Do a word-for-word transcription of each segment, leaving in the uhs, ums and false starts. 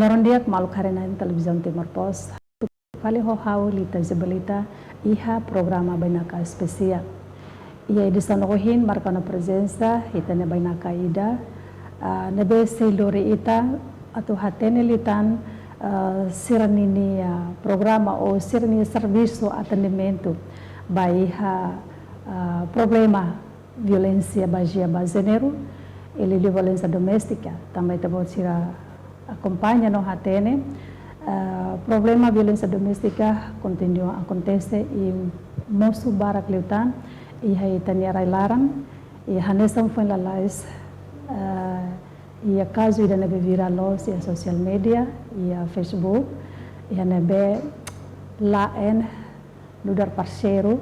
Loron di'ak, maluk haree-na'in Televizaun Timor Post. Fali ho ha'u Lita Zebelita iha programa Bainaka Espesiál. Iha edisaun ohin marka ona prezensa ita-nia bainaka ida, ah, ne'ebé sei lori ita atu hatene liután, ah, sira-nia, ah, programa ou sira-nia servisu atendimentu ba iha, ah, problema violénsia bazeia ba jéneru, i liuliu violénsia doméstika. Tanba ita-boot sira akompaña no hatene, ah, problema violénsia doméstika kontinua akontese i mosu barak liután iha ita-nia rai-laran, i hanesan foin lalais, ah, iha kazu ida ne'ebé virál loos iha sosiál media, iha Facebook, iha ne'ebé la'en nu'udar parseiru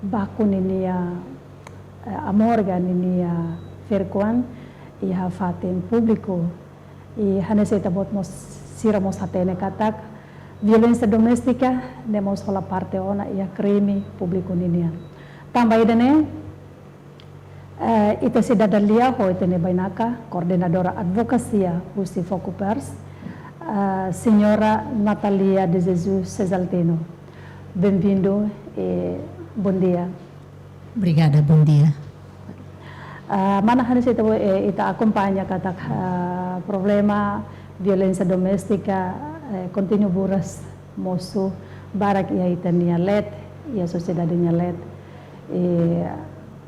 baku ninia, eh, amor ka ninia ferik-oan iha fatin públiku. I hanesan ita-boot mós, sira mós hatene katak violénsia doméstika ne'e mós hola parte ona iha krime públiku ninian. Tanba ida-ne'e, eh, ita sei dada lia ho ita-nia bainaka, koordenadora advokasia husi Fokupers, eh, Señora Natalia de Jesus Cesaltino. Bem-vindo e bom dia. Obrigada, bom dia. Ah, mana, hanesan ita, eh, ita akompaña katak, ah, problema violénsia doméstika, eh, kontinua buras mosu barak iha ita-nia leet, iha sosiedade nia leet. Eh,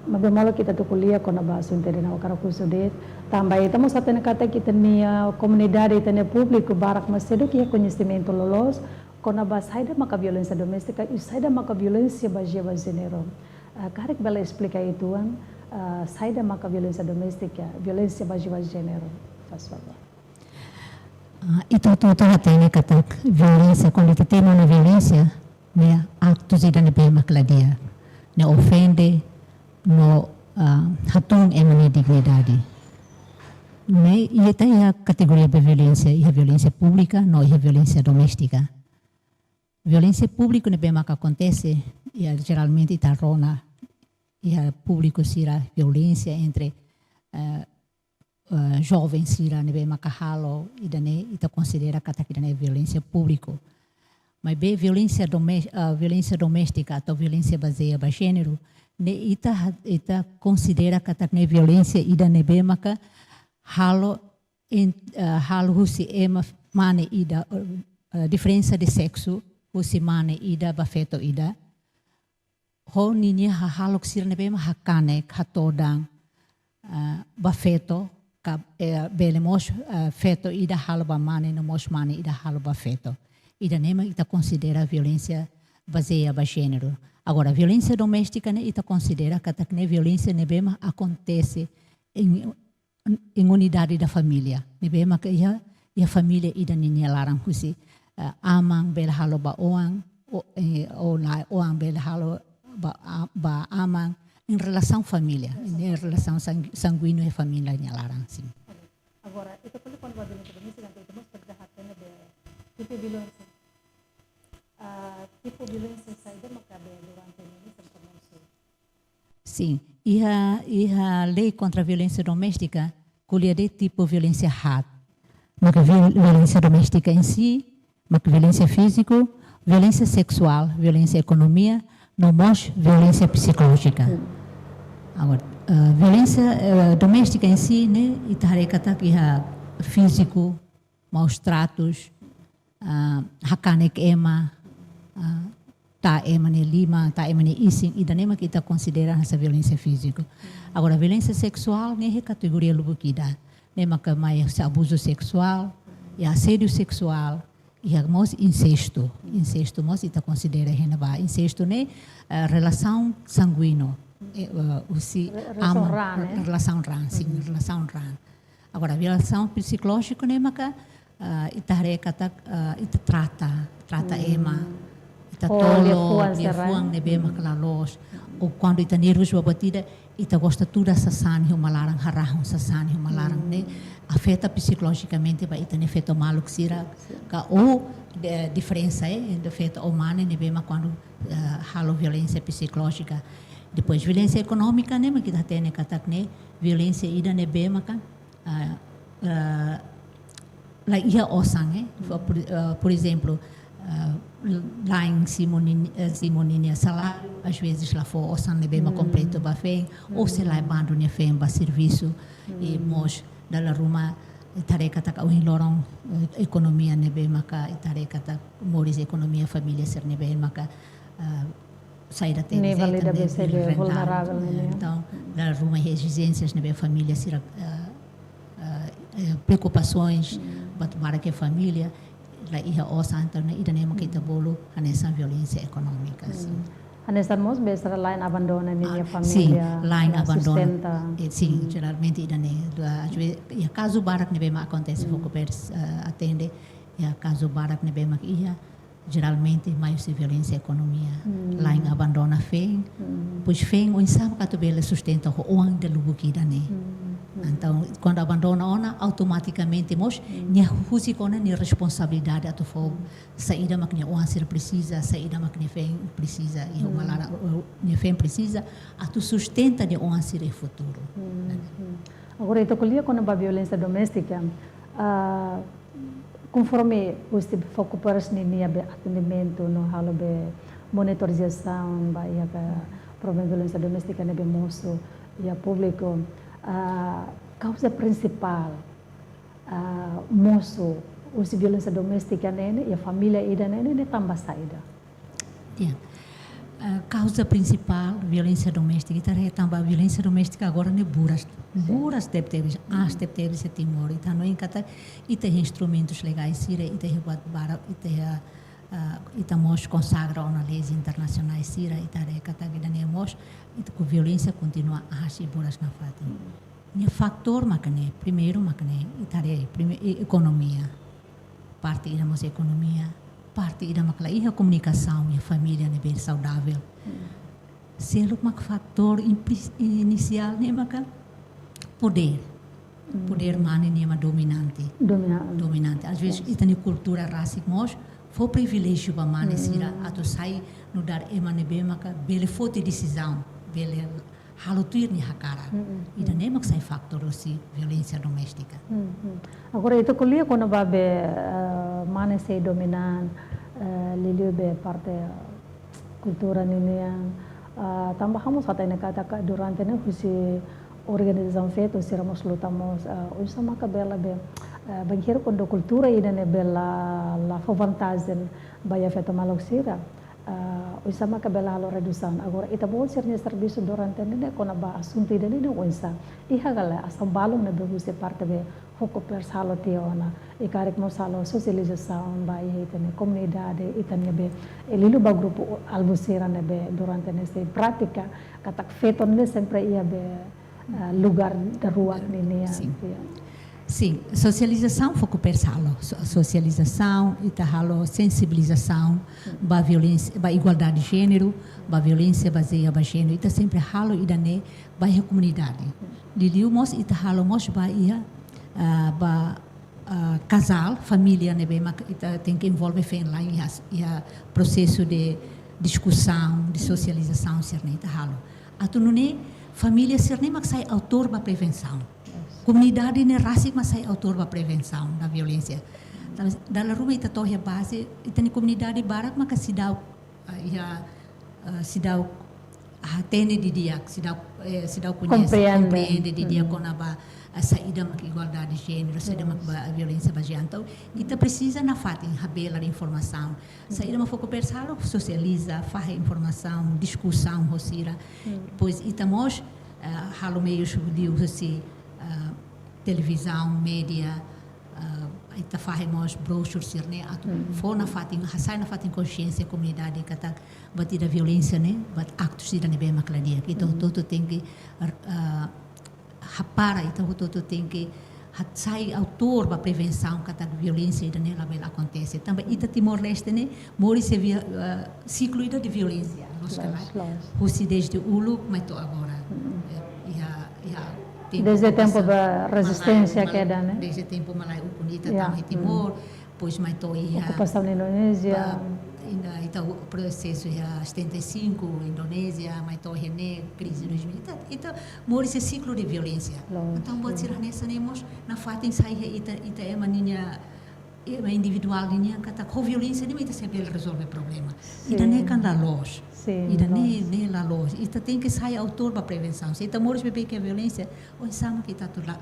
maibé molok ita tuku lia kona-ba asuntu ida-ne'e, ha'u hakarak husu de'it. Tanba ita mós hatene katak ita-nia komunidade, ita-nia públiku barak mak seidauk iha koñesimentu loloos kona-ba saida maka violénsia doméstika i saida maka violénsia bazeia ba jéneru. Ah, karik bele esplika uitoan, ah, saida maka violénsia doméstika, violénsia bazeia ba jéneru, faz favor. Ah, ita hotu-hotu hatene katak violénsia, kuandu ita temi ona violénsia, ne'e aktus ida ne'ebé mak la di'ak, ne'e ofende no, ah, hatún ema nia dignidade. Ne'e, ita iha kategoria ba violénsia, iha violénsia públika no iha violénsia doméstika. Violénsia públika ne'ebé maka akontese, iha jeralmente ita rona iha públiku sira violénsia entre, eh, eh, joven sira ne'ebé maka halo, ida-ne'e ita konsidera katak ida-ne'e violénsia públiku. Maibé violénsia domés-, eh, violénsia doméstika atau violénsia bazeia ba jéneru, ne'e ita ha-, ita konsidera katak ne'e violénsia ida ne'ebé maka halo en-, eh, halo husi ema mane ida, eh, diferensa de seksu husi mane ida ba feto ida. Ho ninia hahalok sira ne'ebé mak hakanek, hatodan, eh, ba feto, ka, eh, bele mós, eh, feto ida halo ba mane, no mós mane ida halo ba feto. Ida-ne'e mak ita konsidera violénsia bazeia ba jéneru. Agora, violénsia doméstika ne'e ita konsidera katak ne'e violénsia ne'ebé mak akontese iha iha unidade da família. Ne'ebé maka iha, iha família ida ninia laran husi, eh, aman bele halo ba oan, o, eh, ou la oan bele halo ba, a, ba aman, iha relasaun família, iha relasaun sang-, sanguínea iha família nia laran, sin. Agora, ita pode, kuandu ba violénsia doméstika, entaun ita mós presiza hatene tipu violénsia. Ah, tipu violénsia saida maka be durante ne'e, sin, iha, iha lei kontra violénsia doméstika, ko'alia de'it tipu violénsia haat. Maka viol-, violénsia doméstika em si, maka violénsia fíziku, violénsia seksuál, violénsia ekonomia, no mós violénsia psikolójika. Hmm. Agora, eh, violénsia, eh, doméstika em si, ne'e, ita haree katak iha fíziku, maus tratus, ah, hakanek ema, ah, tau ema nia liman, tau ema nia isin, ida-ne'e mak ita konsidera hanesan violénsia fíziku. Agora, violénsia seksuál, ne'e iha kategoria lubuk ida. Ne'e maka mai husi abuzu seksuál, iha asédiu seksuál, iha mós insestu. Insestu mós ita konsidera iha ne'ebá. Insestu ne'e, eh, relasaun sanguínea. Eh, eh, husi Re-, relasaun aman, raan, re-, eh? Relasaun raan, sin, relasaun raan. Agora, violasaun psikolójika ne'e maka, ah, ita haree katak, ah, ita trata, trata ema, ita tolo, liafuan ne'ebé maka la loos. Ou kuandu ita nervozu ba buat ida, ita gosta tuda sasán iha uma laran, harahun sasán iha uma laran, ne'e afeta psikolojikamente ba ita-nia feto maluk sira, ka ou de-, diferensa, eh, entre feto ou mane ne'ebé mak kuandu, ah, halo violénsia psikolójika. Depois, violénsia ekonómika ne'e mak ita hatene katak ne'e violénsia ida ne'ebé maka, ah, ah, la iha osan, eh? Por, eh, por ezemplu, eh, la'en simu ninia, eh, simu ninia saláriu, às vezes la fó osan ne'ebé mak kompletu ba feen, ou se la'e bandu nia feen ba servisu, i mós dala ruma, eh, ita haree katak ohin loron, eh, ekonomia ne'ebé maka, ita haree katak moris ekonomia família sira ne'ebé maka, eh, saida tebes, nível ida ne'ebé sira vulneravel, ne'e? Entaun, dala ruma ezijénsias ne'ebé família sira, eh, eh, eh, preokupasoens, ba atu barak iha família, la iha osan, entaun ne'e ida-ne'e mak ita bolu hanesan violénsia ekonómika, sin. Hanesan mós be sira la'en abandona ninia família, la'en abandona sustenta. Eh, sin, jeralmente ida-ne'e, às vezes, iha kazu barak ne'ebé mak akontese, FOCOPERS, eh, atende, iha kazu barak ne'ebé mak iha, jeralmente mai husi violénsia ekonomia. La'en abandona feen, pois feen oinsá mak atu bele sustenta ho oan ida lubuk ida-ne'e. Entaun, kuandu abandona ona, automatikamente mós nia husik ona nia responsabilidade atu fó saida mak nia oan sira presiza, saida mak nia feen presiza, i uma laran, nia feen presiza atu sustenta nia oan sira iha futuru. Agora, ita ko'alia kona-ba violénsia doméstika, ah, konforme husi FOCOPERS ninia be atendimentu no halo be monitorizasaun ba iha be problema violénsia doméstika ne'ebé mosu iha públiku, ah, kauza prinsipál, ah, mosu husi violénsia doméstika ne'e iha família ida-ne'e, ne'e tanba saida? Ya. Eh, kauza prinsipál violénsia doméstika, ita haree tanba violénsia doméstika agora ne'e buras, buras tebetebes, aas tebetebes iha Timor. Ita hanoin katak ita iha instrumentus legais sira, ita iha buat barak, ita iha, eh, ita mós konsagra ona leis internasionais sira, ita haree katak ida-ne'e mós, ita ku violénsia kontinua aas i buras nafatin. Nia fatór mak ne'e, primeiru mak ne'e, ita haree, prime-, e-, ekonomia. Parte ida mós ekonomia, parte ida mak la iha komunikasaun iha família ne'ebé saudavel. Seluk mak fatór impris-, inisiál ne'e maka podér. Podér mane nian mak dominante. Dominante. Dominante. Às vezes, ita-nia kultura rasik mós fó priviléjiu ba mane sira atu sai nu'udar ema ne'ebé maka bele foti desizaun, bele halo tuir nia hakarak. Ida-ne'e mak sai fatór husi violénsia doméstika. Agora, ita ko'alia kona-ba be, eh, mane sei dominan, eh, liuliu be parte kultura ninian, eh, tanba ha'u mós hatene katak durante ne'e husi organizasaun feto sira mós luta mós, eh, oinsá maka bele be, eh, bainhira kuandu kultura ida-ne'e bele la fó vantajen ba iha feto maluk sira. Ah, oinsá maka bele halo redusaun. Agora, ita-boot sira-nia servisu durante ne'e kona-ba asuntu ida-ne'e oinsá? Iha ka lae asaun balun ne'ebé husi parte be FOCOPERS halo tiha ona, i karik mós halo sosializasaun ba iha ita-nia komunidade, ita-nia be, eh, liuliu ba grupu alvu sira ne'ebé durante ne'e sei pratika katak feto ne'e sempre iha be, ah, lugar daruak ninian. Sin. Ya. Sin, sosializasaun FOCOPERS halo. So-, sosializasaun, ita halo sensibilizasaun ba violénsia, ba igualdade de jéneru, ba violénsia bazeia ba jéneru. Ita sempre halo ida-ne'e ba iha komunidade. Liuliu mós ita halo mós ba iha, ah, ba, ah, kazál, família ne'ebé mak ita tenke envolve feen-la'en iha, iha prosesu de diskusaun, de sosializasaun sira-ne'e ita halo. Atu nune'e família sira-ne'e mak sai autór ba prevensaun. Komunidade ne'e rasik mak sai autór ba prevensaun da violénsia. Tanba dala ruma ita to'o iha baze, ita-nia komunidade barak maka seidauk, ah, iha, ah, seidauk, ah, hatene didi'ak, seidauk, eh, seidauk koñese, komprende, komprende didi'ak kona-ba, ah, saida mak igualdade de jéneru, saida mak ba violénsia bazeia. Entaun, ita presiza nafatin habelar informasaun. Saida mak FOCOPERS halo, sosializa, fahe informasaun, diskusaun ho sira. Depois, ita mós, ah, halo meius liuhusi, ah, televizaun, média, ah, ita fahe mós broxur sira-ne'e atu fó nafatin, hasai nafatin konxiénsia komunidade katak buat ida violénsia ne'e, buat aktus ida ne'ebé mak la di'ak. Ita hotu-hotu tenke, ah, hapara, ita hotu-hotu tenke hasai autór ba prevensaun katak violénsia ida-ne'e labele akontese. Tanba ita Timor-Leste ne'e moris iha via-, ah, siklu ida de violénsia. Loos ka lae? Loos, loos. Husi desde uluk mai to'o agora. Eh, iha, iha tempu desde tempu ocupasaun, ba rezisténsia malae, kedas, ne'e? Desde tempu malae ukun ita tama iha Timor, depois mai to'o iha okupasaun Indonézia. Ba, ita, ita prosesu iha setenta e cinco, Indonézia, mai to'o iha ne'e, krize dois mil. Ita, ita moris iha siklu de violénsia. Loos. Entaun, buat sira hanesan ne'e mós nafatin sai iha ita, ita ema ninia eh, individuál nian katak ho violénsia ne'e mak ita sei bele rezolve problema. Ida-ne'e kan la loos. Ida-ne'e, ne'e la loos. Ita tenke sai autór ba prevensaun. Se ita moris beibeik iha violénsia, oinsá mak ita atu la,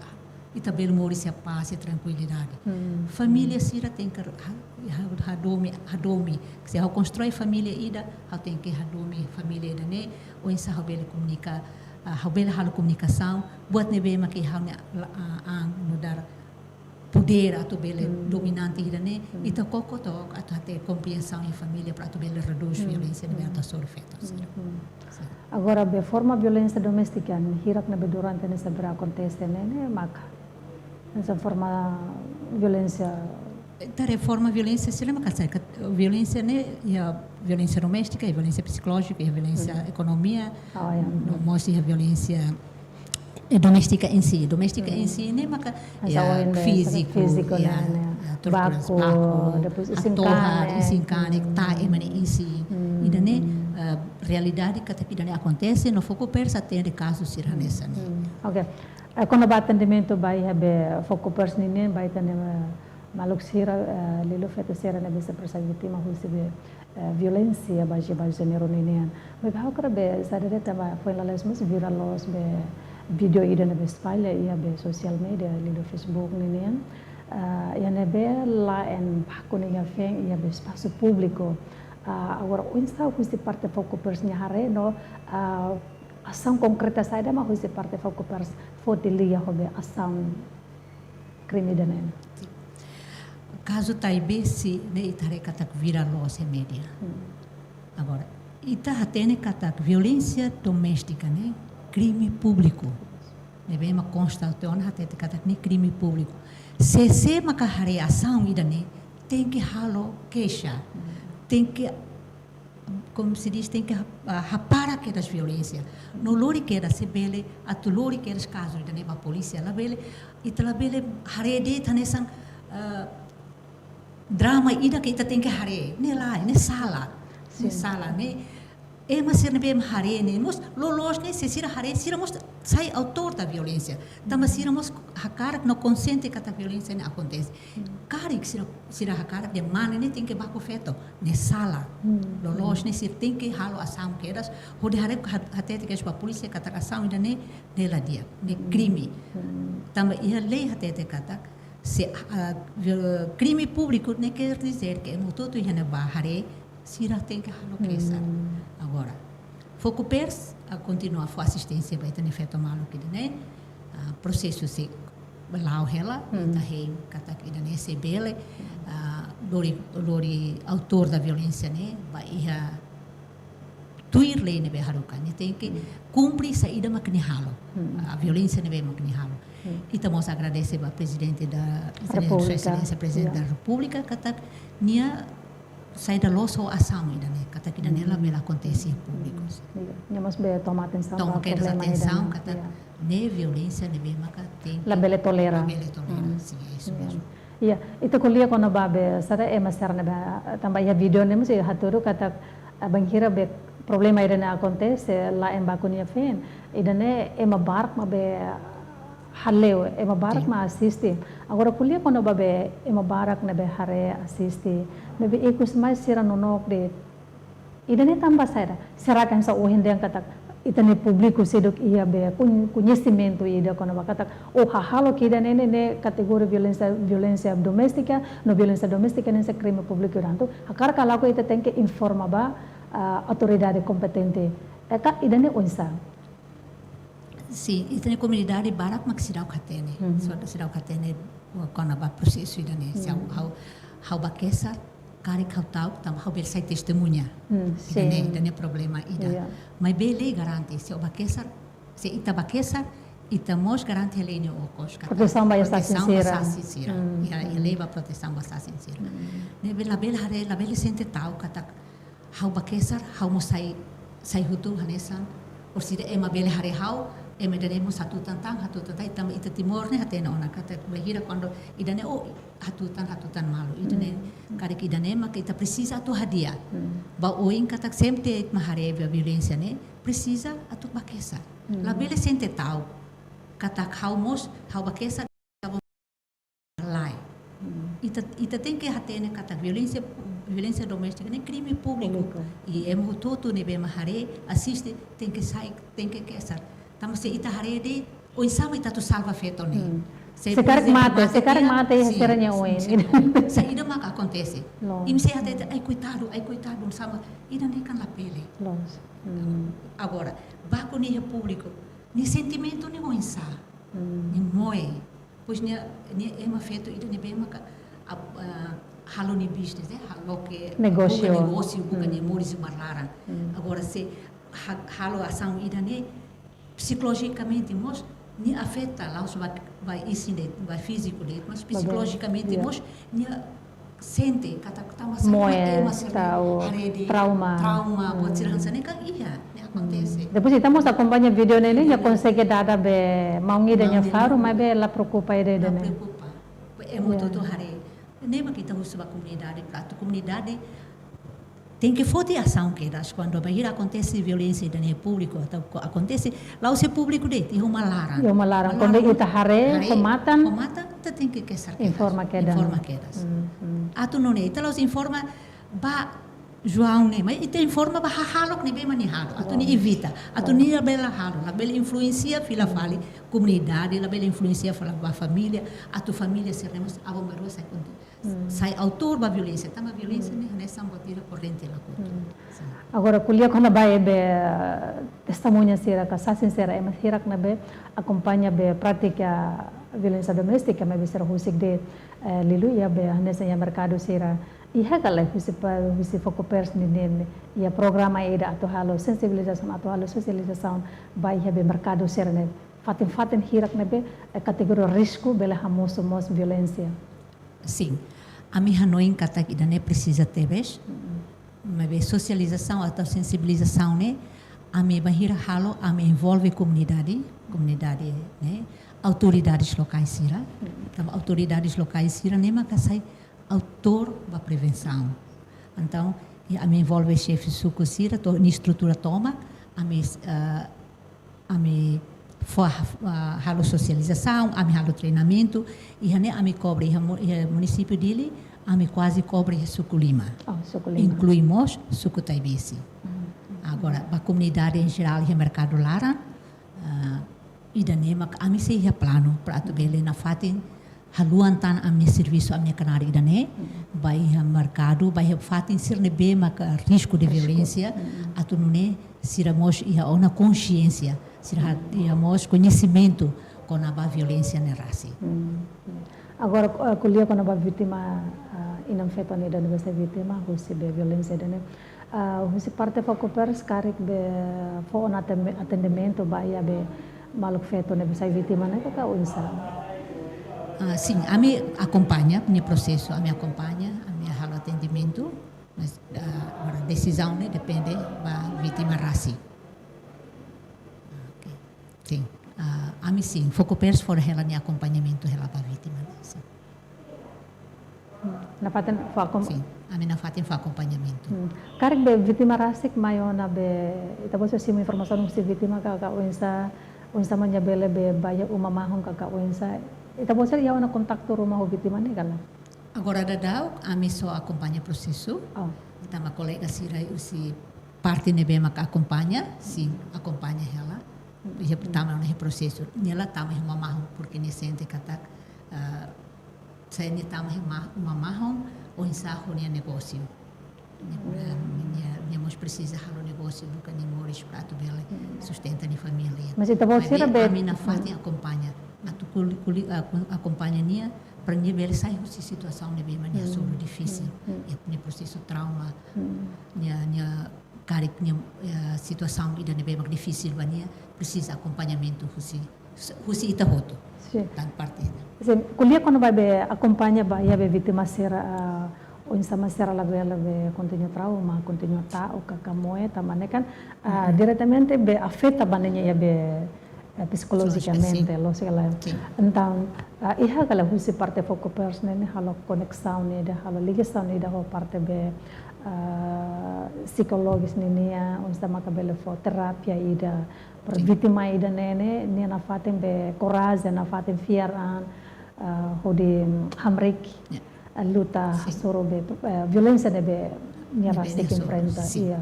ita bele moris iha pás, iha trankuilidade. Família sira tenke ha-, ha-, hadomi, hadomi. Se ha'u konstroi família ida, ha'u tenke hadomi família ida-ne'e, oinsá ha'u bele komunika, ah, ha'u bele halo komunikasaun, buat ne'ebé mak iha ha'u-nia la-, ah, an nu'udar podér atu bele dominante ida-ne'e, ita koko took atu hatene kompreensaun iha família para atu bele redús violénsia ne'ebé atu hasoru feto sira. Sin. Agora, be forma violénsia doméstika, hirak ne'ebé durante ne'e sempre akontese ne'e, ne'e maka. Esa forma violénsia. Ita haree forma violénsia sira maka sai kat-, violénsia ne'e, iha violénsia doméstika, iha violénsia psikolójika, iha violénsia ekonomia, no mós iha violénsia, eh, doméstika em si. Doméstika em si ne'e maka, iha fíziku, fíziku, iha, iha torturas, baku, baku, depois isin-kanek, isin-kanek, tama ema nia isin. Ida-ne'e, eh, realidade katak ida-ne'e akontese, no Fokupers atende kazu sira hanesan ne'e. Ok. Eh, kona-ba atendimentu ba iha be Fokupers ninian, ba ita-nia, eh, maluk sira, eh, liuliu feto sira ne'ebé sempre sai vítima husi be, eh, violénsia baze ba jéneru ninian. Maibé ha'u hakarak be sadere tanba foin lalais mós virál loos be vídeo ida ne'ebé espalla iha be sosiál média, liuliu Facebook ninian. Eh, iha ne'ebé la'en baku nia feen iha be espasu públiku. Eh, agora oinsá husi parte Fokupers nia haree no, eh, asaun konkreta saida mak husi parte Fokupers foti lia ho be asaun krime ida-ne'e? Kazu Taibesi ne'e ita haree katak virál loos iha média. Agora, ita hatene katak violénsia doméstika ne'e krime públiku. Ne'ebé ema konsta tiha ona hatete katak ne'e krime públiku. Se, sé maka haree asaun ida-ne'e, tenke halo keixa. Tenke, como se diz, tenke ha-, ah, hapara kedas violénsia. No lori kedas se bele, atu lori kedas kazu ida-ne'e ba polísia, labele, ita labele haree de'it hanesan, ah, drama ida ke ita tenke haree. Ne'e lae, ne'e sala. Ne'e sala, ne'e. Ema sira ne'ebé ema haree ne'e mós, loloos ne'e se sira haree, sira mós sai autór da violénsia. Tanba sira mós hakarak no konsiente katak violénsia ne'e akontese. Karik sira, sira hakarak de'it mane ne'e tenke baku feto, ne'e sala. Loloos ne'e sira tenke halo asaun kedas, hodi haree ha-, hatete kedas ba polísia katak asaun ida-ne'e, ne'e la di'ak, ne'e krime. Tanba iha lei hatete katak, se, ah, vi-, krime públiku ne'e quer dizer ke ema hotu-hotu iha ne'ebá haree, sira tenke halo keixa. Agora, Fokupers, ah, kontinua fó asisténsia ba ita-nia feto maluk ida-ne'e, ah, prosesu sei la'o hela, ita hein katak ida-ne'e sei bele, ah, lori, lori autór da violénsia ne'e, ba iha tuir lei ne'ebé haruka, nia tenke kumpre saida mak nia halo. Ah, violénsia ne'ebé mak nia halo. Ita mós agradese ba Prezidente da, Repúblika. Sua Exelénsia Prezidente da Repúblika, katak nia saida loos ho asaun ida-ne'e, katak ida-ne'e labele akontese iha públiku. Nia mós be toma atensaun, toma ba kedas problema atensaun, ida-ne'e. Katak ne'e violénsia ne'ebé maka tenke labele tolera. Labele tolera, sin, é isso mesmo. Ita ko'alia kona-ba be, sira ema sira ne'ebé, tanba iha vídeo ne'e mós hatudu katak, ah, bainhira be problema ida-ne'e akontese, la'en baku nia feen, ida-ne'e ema barak mak be hale'u, ema barak mak asiste. Agora ko'alia kona-ba be ema barak ne'ebé haree, asiste, maibé ikus mai sira nonook de'it. Ida-ne'e tanba saida? Será ke hanesan ohin dehan katak ita-nia públiku seidauk iha be kon-, koñesimentu ida kona-ba katak, oh, hahalok ida-ne'e ne'e, ne'e kategoria violénsia, violénsia doméstika, no violénsia doméstika ne'e hanesan krime públiku ida atu. Hakarak ka lakohi ita tenke informa ba, ah, autoridade kompetente. Ita ida-ne'e oinsá? Sin, ita-nia komunidade barak mak seidauk hatene. Seidauk hatene kona-ba prosesu ida-ne'e. Se ha'u, ha'u, ha'u ba kesar, karik ha'u ta'uk, tanba ha'u bele sai testemuña. Ida-ne'e, ida-ne'e problema ida. Maibé lei garante, se ha'u ba kesar, se ita ba kesar, ita mós garante lei nia okos, katak protesaun ba sasin sira. Iha, iha lei ba protesaun ba sasin sira. Ne'ebé labele haree, labele sente ta'uk katak ha'u ba kesar, ha'u mós sai, sai hotu hanesan. Orsida ema bele haree ha'u, ema ida-ne'e mós hatutan tan, hatutan tan, tanba ita Timor ne'e hatene ona katak bainhira kuandu ida-ne'e, oh, hatutan, hatutan malu. Ida-ne'e, karik ida-ne'e maka ita presiza atu hadi'a. Ba oin katak sempre ema haree be violénsia ne'e, presiza atu ba kesar. Labele sente ta'uk katak ha'u mós, ha'u ba kesar, lae. Ita, ita tenke hatene katak violénsia, violénsia doméstika ne'e krime públiku. Públiku. I ema hotu-hotu ne'ebé mak haree, asiste, tenke sai, tenke kesar. Tanba se ita haree de'it, oinsá mak ita atu salva feto ne'e. Hmm. Se, se por karik ezemplu, mate, mate se karik tiha, mate, sin, sira-nia sin, oin. Sin, sin. Saida mak akontese. No. Imi sei hatete, ai koitadu, ai koitadu, sama. Ida-ne'e kan labele. Loos. Hmm. Agora, baku nia iha públiku, nia sentimentu ne'e oinsá. Hmm. Nia moe. Pois nia, nia ema feto ida ne'ebé maka, ah, ah, halo nia business, eh, halo ke negósiu. Buka negósiu, buka nia, hmm, moris ba laran. Hmm. Agora se ha-, halo asaun ida-ne'e, psikolojikamente mós nia afeta, la'ós ba, ba isin de'it, ba fíziku de'it, mas psikolojikamente, ya, mós nia sente katak tama sa moe, ema sira tau haree de'it trauma. Trauma, buat sira hanesan ne'e kan iha, ne'e akontese. Hmm. Depois ita mós akompaña vídeo ne'e, ne'e, nia, ne'e, konsege dada be maun ida nia, maun ida faru, nia, maibé la preokupa ida, la, ida-ne'e. Preokupa. Ema, ya, hotu-hotu haree. Ne'e mak ita husu ba komunidade, para atu komunidade tenke foti asaun kedas kuandu bainhira akontese violénsia ida-ne'e públiku, atu ko-, akontese, la'ós iha públiku de'it, iha uma laran. Iha uma laran. Uma laran. Kuandu ita haree, haree, ho matan, ho matan, ita tenke kesar kedas. Informa kedas. Informa kedas. Hmm, hmm. Atu nune'e, ita la'ós informa ba João ne'e, mas ita informa ba hahalok ne'ebé mak nia halo. Atu nia, loos, evita. Atu, loos, nia labele halo, labele influensia fila fali komunidade, labele influensia fila ba família, atu família sira-ne'e mós aban-bainrua sai kontu-, hmm, sai autór ba violénsia. Tanba violénsia, hmm, ne'e hanesan buat ida korrente la kotu. Hmm. Sin. Agora, ko'alia kona-ba be, eh, testemuña sira ka sasin sira, ema hirak ne'ebé akompaña be prátika violénsia doméstika, maibé sira husik de'it, eh, liuliu iha be hanesan iha merkadu sira. Iha ka lae husi pa-, husi Fokopers ninian, iha programa ida atu halo sensibilizasaun, atu halo sosializasaun ba iha be merkadu sira-ne'e, fatin-fatin hirak ne'ebé, eh, kategoria risku bele hamosu mós violénsia. Sin. Ami hanoin katak ida-ne'e presiza tebes. Mm-mm. Maibé sosializasaun atau sensibilizasaun ne'e, ami bainhira halo, ami envolve komunidade, komunidade ne'e, autoridades lokais sira. Mm-mm. Tanba autoridades lokais sira-ne'e maka sai autór ba prevensaun. Entaun, i ami envolve xefe suku sira, to'o nia estrutura tomak, ami, eh, ami fó, ah, halo sosializasaun, ami halo treinamentu, i iha ne'e ami kobre, iha mu-, iha munisípiu Dili, ami kuaze kobre iha suku lima. Oh, suku lima. Inklui mós suku Taibesi. Hmm. Agora, ba komunidade em geral, iha merkadu laran, ah, ida-ne'e mak ami sei iha planu para atu bele nafatin haluan tan ami-nia servisu, ami-nia knaar ida-ne'e, hmm, ba iha merkadu, ba iha fatin sira ne'ebé maka risku de, risku, violénsia, hmm, atu nune'e sira mós iha ona konxiénsia, sira ha-, iha mós koñesimentu kona-ba violénsia ne'e rasik. Hmm. Agora, eh, ko'alia kona-ba vítima, ah, inan-feton ida ne'ebé sai vítima husi be violénsia ida-ne'e. Ah, husi parte Fokopers karik be fó ona ateme-, atendimentu ba iha be maluk feto ne'ebé sai vítima ne'e ka, ka oinsá? Ah, sin, ami akompaña nia prosesu, ami akompaña, ami halo atendimentu, mas, ah, agora desizaun ne'e depende ba vítima rasik. Oke. Sin. Ah, ami sin, Fokopers fó hela nia akompañamentu hela ba vítima ne'e, sin. Hmm. Nafatin fó akom- Sin, ami nafatin fó akompañamentu. Hmm. Karik be vítima rasik mai ona be, ita-boot sira simu informasaun husi vítima ka, ka oinsá, oinsá mak nia bele be bá iha uma mahon ka, ka oinsá. Ita-boot sira iha ona kontaktu ruma ho vítima ne'e ka lae? Agora daudaun, ami só akompaña prosesu. Oh. Tanba kolega sira husi parte ne'ebé maka akompaña, sin, akompaña hela. Hmm. Iha tama ona iha prosesu. Nia la tama iha uma mahon, porque nia sente katak, ah, se nia tama iha ma-, uma mahon, oinsá ho nia negósiu. Nia, eh, nia, nia mós presiza halo negósiu, buka nia moris para atu bele, hmm, sustenta nia família. Mas ita-boot sira, maibé be-, ami nafatin, hmm, akompaña. Atu ko'ali-, ko'ali-, ah, ko-, akompaña nia, para nia bele sai husi situasaun ne'ebé mak nia, hmm, hasoru difisil. Hmm. Iha nia prosesu trauma. Hmm. Nia, nia karik nia, eh, situasaun ida ne'ebé mak difisil ba nia, presiza akompañamentu husi, husi ita hotu. Sin. Tan parte ida. Sin, ko'alia kona-ba be akompaña ba iha be vítima sira, ah, oinsá mak sira labele be kontinua trauma, kontinua ta'uk ka, ka moe, tanba ne'e kan, ah, mhm, diretamente be afeta ba nia iha be, eh, psikolojikamente, psikolojika, sin, loos ka lae. Sin. Entaun, ah, iha ka lae husi parte Fokopers ne'e, ne'e halo koneksaun ida, halo ligasaun ida ho parte be, ah, psikologis ninian, oinsá maka bele fó terapia ida, para, sin, vítima ida-ne'e, ne'e, nia nafatin be korajen, nafatin fiar an, ah, hodi, mm, hamriik. Ya. eh, luta, sin, hasoru be, eh, violénsia ne'ebé nia, ne'ebé rasik nia hasoru, enfrenta, sin. Iya.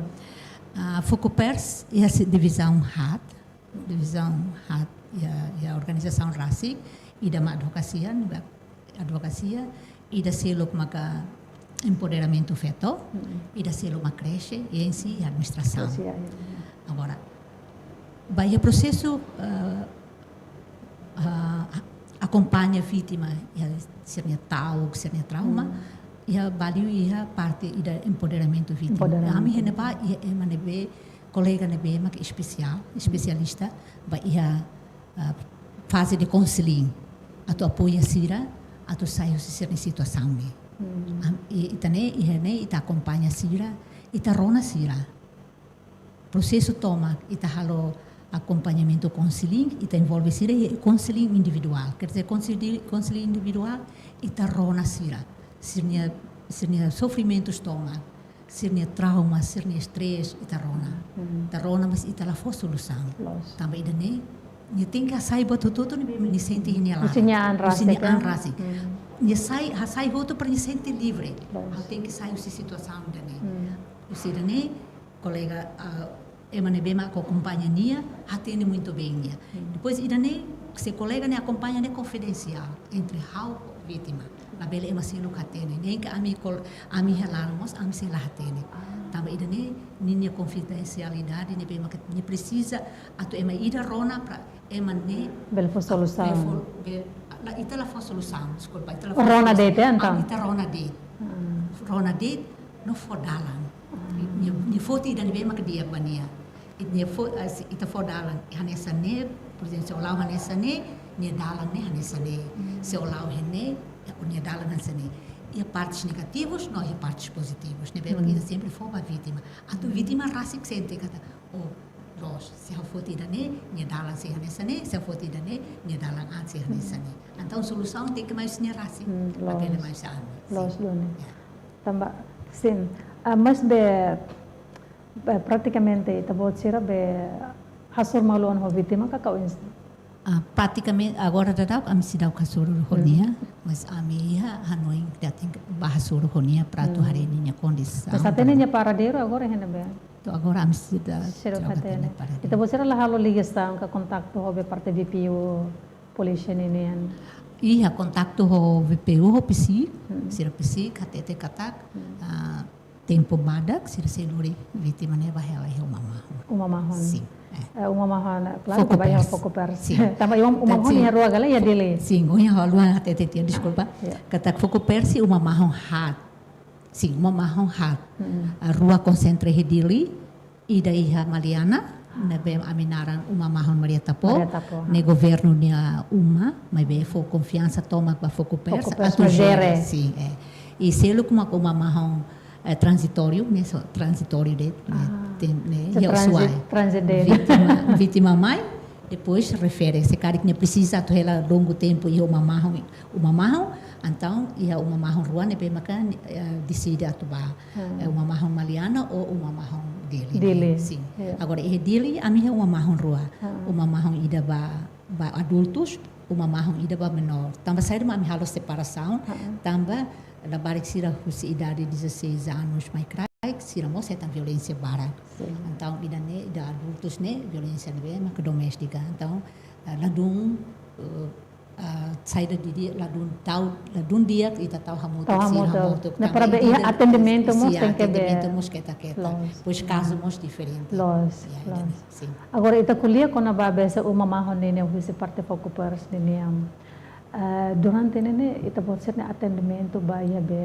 Ah, Fokopers iha si-, divizaun haat, divizaun haat iha, iha organizasaun rasik, ida mak advokasia, ne'ebé advokasia, ida seluk maka empoderamentu feto, mm, ida seluk mak kreche, i ensi administrasaun. Kreche, ya, ya, ya. Agora, ba iha prosesu, eh, ah, akompaña vítima iha sira-nia ta'uk, sira-nia trauma, mm, iha ba liu iha parte ida empoderamentu vítima. Empoderamentu. Ami iha ne'ebá iha ema ne'ebé, kolega ne'ebé mak espesiál, mm, espesialista ba iha, ah, faze de konselin, atu apoia sira atu sai husi sira-nia situasaun ne'e. Mm. Am-, i, ita ne'e, iha ne'e ita akompaña sira, ita rona sira. Prosesu tomak ita halo akompañamentu konselin, ita envolve sira iha konselin individuál. Quer dizer, konseli-, konselin individuál, ita rona sira. Sira-nia, sira-nia sofrimentus tomak, sira-nia trauma, sira-nia stress, ita rona. Hmm. Ita rona, mas ita la fó solusaun. Loos. Tanba ida-ne'e, nia tenke hasai buat hotu-hotu ne'ebé nia sente iha nia laran. Husi nia an rasik, husi nia an rasik. Hmm. Nia sai, hasai hotu para nia sente livre. Loos. Ha'u tenke sai husi situasaun ida-ne'e. Hmm. Husi ida-ne'e, kolega, ah, ema ne'ebé mak akompaña nia, hatene muitu bein nia. Hmm. Depois, ida-ne'e, se kolega ne'e akompaña ne'e konfidensiál entre ha'u ho vítima. Labele ema seluk hatene. Nein ke ami kol-, ami iha laran mós, ami sei la hatene. Ah. Tanba ida-ne'e, ninia konfidensialidade ne'ebé mak nia presiza atu ema ida rona para ema ne'e bele fó solusaun. Bele fó, bele, la, ita la fó solusaun, deskulpa, ita la fó solusaun. Rona de'it, entaun? Ah, ita rona de'it. Ah. Rona de'it, no fó dalan. Ah. Nia, nia foti ida ne'ebé mak di'ak ba nia. Nia fó, ah, se ita fó dalan hanesan ne'e, por ezemplu, se ó la'o hanesan ne'e, nia dalan ne'e hanesan ne'e. Hmm. Se ó la'o hanesan ne'e, nia dalan hanesan ne'e. Iha partes negativus, no iha partes pozitivus. Ne'ebé mak, hmm, ita sempre fó ba vítima. Atu vítima rasik sente katak, oh, loos, se ha'u foti ida-ne'e, nia dalan sei hanesan ne'e, se ha'u foti ida-ne'e, nia dalan an sei hanesan ne'e. Entaun solusaun tenke mai husi nia rasik, hmm, labele, loos, mai husi ami. Loos, sin. Duni. Ya. Tanba, sin. Ah, mas be, be, pratikamente, ita-boot sira be hasoru malu ona ho vítima ka kau ins-? Ah, pratikamente, agora daudaun ami seidauk hasoru ho, hmm, nia, mas ami iha hanoin ita tenke ba hasoru ho nia para atu, hmm, haree ninia kondisaun. Mas hatene nia paradeiru agora iha ne'ebé? To'o agora ami seidauk, seidauk hatene, hatene paradeiru. Ita-boot sira la halo ligasaun ka kontaktu ho be parte V P U, polísia ninian? Iha kontaktu ho V P U, ho PCIC, hmm, sira PCIC, hatete katak, hmm, ah, tempu badak, sira sei lori vítima ne'e ba hela iha uma mahon. Uma mahon. Sin, eh. Eh, uma mahon, klaru, Fokopers. Ba iha Fokopers. Sin. Tanba uma, uma mahon, sin, iha rua ka lae, iha Dili? Sin, iha rua, hatete tiha, deskulpa. Ya. Katak Fokopers, uma mahon haat. Sin, uma mahon haat. Hmm. Ah, rua konsentra iha Dili, ida iha Maliana, ne'ebé ami naran Uma Mahon Maria Tapo, Maria Tapo, ne'e governu nia uma, maibé fó konfiansa tomak ba Fokopers, Fokopers atu jere. Jere. Sin, eh. I seluk mak uma mahon, eh, tranzitóriu, ne'e só tranzitóriu de'it, ne'e, ah, tem, ne'e, só iha transi-, Ushuaia. Transi de'it. Vítima, vítima mai, depois refere, se karik nia presiza atu hela longu tempu iha uma mahon, uma mahon, entaun iha uma mahon rua ne'ebé maka, eh, deside atu ba. Hmm. Eh, uma mahon Maliana ou uma mahon Dili. Dili. Sin. Ya. Agora, iha Dili, ami iha uma mahon rua. Hmm. Uma mahon ida ba, ba adultus, uma mahon ida ba menór. Tanba saida mak ami halo separasaun, hmm, tanba labarik sira husi idade dezasseis anos mai kraik, sira mós hetan violénsia barak. Sin. Entaun, ida-ne'e, ida adultus ne'e, violénsia ne'ebé maka doméstika. Entaun, eh, ladún, eh, ah, saida didi'ak, ladún tau, ladún di'ak ita tau hamutuk, tau sira hamutuk. Hamutuk. Ne'e tanba para be iha atendimentu mós, sin, tenke be atendimentu mós keta-keta. Loos. Pois kazu mós diferente. Loos, ya, loos. Sin. Agora ita ko'alia kona-ba hanesan uma mahon ne'e, ne'e husi parte Fokopers ne'e, ne'e, am, eh, durante ne'e, ne'e, ita-boot sira-nia atendimentu ba iha be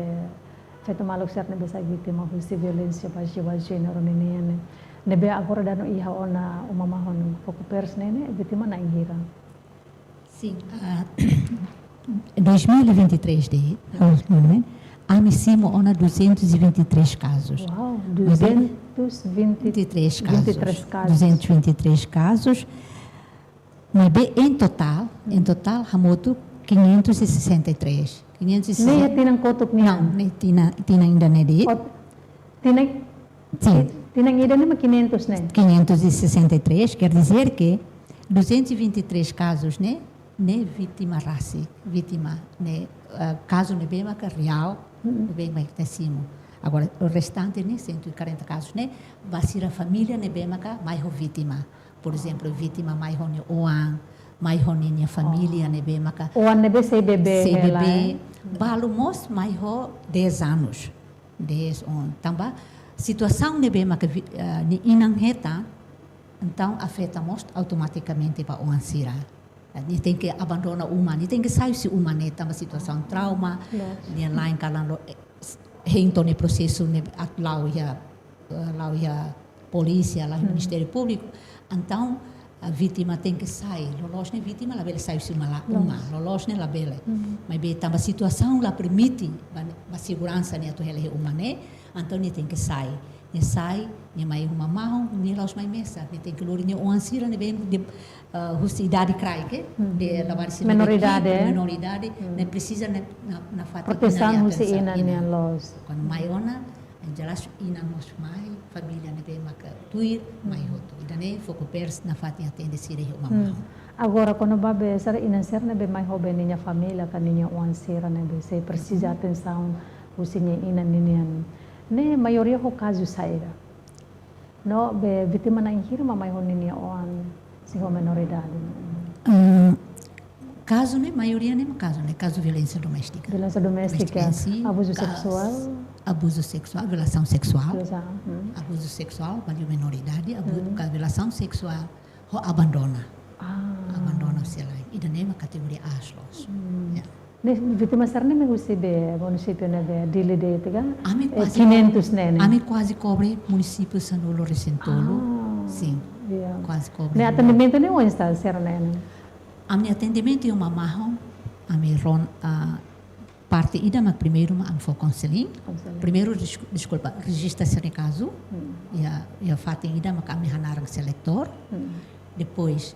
feto maluk sira ne'ebé sai vítima husi violénsia bazeia ba jéneru ne'e, ne'e, ne'e, ne'ebé agora daudaun iha ona uma mahon Fokopers ne'e, ne'e, vítima na'in hira? Sin, ah, dois mil e vinte e três de'it, ami simu ona duzentos e vinte e três casos. Uau, maibé duzentos e vinte, vinte e três casos. Vinte e três casos. Duzentos e vinte e três casos. Maibé, em total, em total, hamutuk quinhentos e sessenta e três. Quinhentos e sessenta. Ne'e tinan kotuk nian? Não, ne'e tinan, tinan ida-ne'e de'it. Ot-, tinan, sin, ti-, tinan ida-ne'e mak quinhentos ne'e? Quinhentos e sessenta e três, quer dizer que duzentos e vinte e três casos ne'e, ne'e vítima rasik, vítima ne'e ah, kazu ne'ebé maka reál, ne'ebé maka ita simu. Agora, o restante ne'e, cento e quarenta kazus ne'e, ba sira família ne'ebé maka mai ho vítima. Por ezemplu, vítima mai ho nia oan, mai ho ninia família ne'ebé maka oan ne'ebé sei bebé sei hela, bebé, eh? Balu mós mai ho dez anos, dez, onze. Tanba situasaun ne'ebé maka vi-, ah, nia inan hetan, entaun afeta mós automatikamente ba oan sira. Nia tenke abandona uma, nia tenke sai husi uma ne'e tanba situasaun trauma, loos, nia la'en kalan loos, eh, hein to'o nia prosesu ne'e atu la'o iha, eh, la'o iha polísia, la'o iha Ministériu Públiku. Entaun, a vítima tenke sai. Loloos ne'e vítima labele sai husi uma la, uma. Loos. Loloos ne'e labele. Maibé tanba situasaun la permite ba, ba seguransa nia atu hela iha uma ne'e, entaun nia tenke sai. Nia sai, nia mai uma mahon, nia la'ós mai mesak. Nia tenke lori nia oan sira ne'ebé de, ah, husi idade kraik, eh, de labarik sira ne'ebé menoridade, eh? Menoridade, ne'e presiza ne'e na, nafatin protesaun inan nia husi atensaun, inan inan. Nian, loos. Kuandu mai ona, jelas inan mós mai, família ne'ebé maka tuir, mai hotu. Ida-ne'e FOCOPERS nafatin atende sira iha uma mahon. Agora, kona-ba be sira inan sira ne'ebé mai ho be ninia família ka ninia oan sira ne'ebé sei presiza atensaun husi nia inan ninian. Ne'e maioria ho kazu saida? No be vítima na'in hira mak mai ho ninia oan sei ho menoridade? Hum, kazu ne'e, maioria ne'e mak kazu ne'e, kazu violénsia doméstika. Violénsia doméstika, doméstika em si, abuzu seksuál? Abuzu seksuál, violasaun seksuál. Violasaun, hmm. Abuzu seksuál, ba liu menoridade, abu-, hmm, ka violasaun seksuál, ho abandona. Ah. Abandona sira. Ida-ne'e mak kategoria aas loos. Hmm. Ya. Ne'e vítima sira-ne'e mak husi be munisípiu ne'ebé Dili de'it ka? Ami, eh, kuaze quinhentos ne'e, ne'e? Ami kuaze kobre munisípiu sanulu-resin-tolu. Ah, sin. Ya. Kuaze kobre. Ne'e atendimentu ne'e oinsá sira-ne'e, ne'e? Ami atendimentu iha uma mahon, ami rona, ah, parte ida mak primeiru mak ami fó konselin. Konselin. Primeiru, des-, deskulpa, rejista sira-nia kazu. Hmm. Iha, iha fatin ida mak ami hanaran selektór. Hmm. Depois,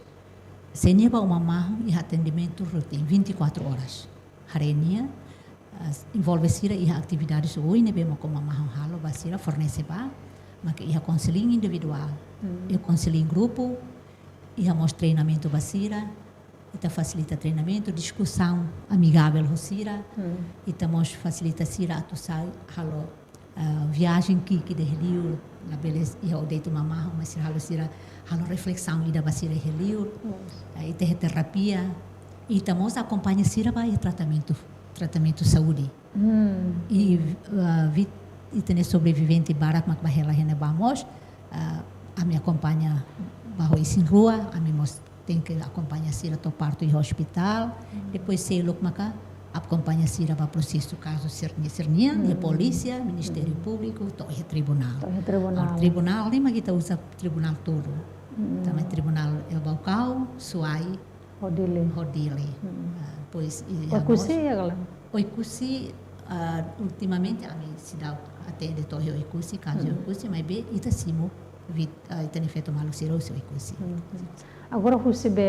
se nia ba uma mahon iha atendimentu rutin vinte e quatro horas. Haree nia, ah, envolve sira iha atividades oioin ne'ebé mak uma mahon halo ba sira, fornese ba, mak iha konselin individuál, hmm, iha konselin grupu, iha mós treinamentu ba sira, ita fasilita treinamentu, diskusaun amigavel ho sira, hmm, ita mós fasilita sira atu sai halo ah, viajen ki'ik iha liur, labele iha o de'it uma mahon, mas sira halo sira, halo reflesaun ida ba sira iha liur. Yes. Ah, ita iha terapia, ita mós akompaña sira ba iha tratamentu, tratamentu saúde. Hmm. I, ah, vit-, ita-nia sobrevivente barak mak ba hela iha ne'ebá mós, ah, ami akompaña ba ho isin-rua, ami mós tenke akompaña sira to'o partu iha ospitál. Hmm. Depois seluk maka akompaña sira ba prosesu kazu sira-nia, sira-nian, iha, hmm, polísia, Ministériu, hmm, Públiku, to'o iha tribunál. To'o iha tribunál. Ah, tribunál ne'e mak ita uza tribunál tolu. Hmm. Tanba tribunál iha Baucau, Suai, ho Dili. Ho Dili. Hmm. Ah, depois iha Oekusi mós iha ka lae? Oekusi, ah, ultimamente ami seidauk atende to'o iha Oekusi, kazu, hmm, Oekusi, maibé ita simu vit-, ah, ita-nia feto maluk sira husi Oekusi. Hmm. Agora husi be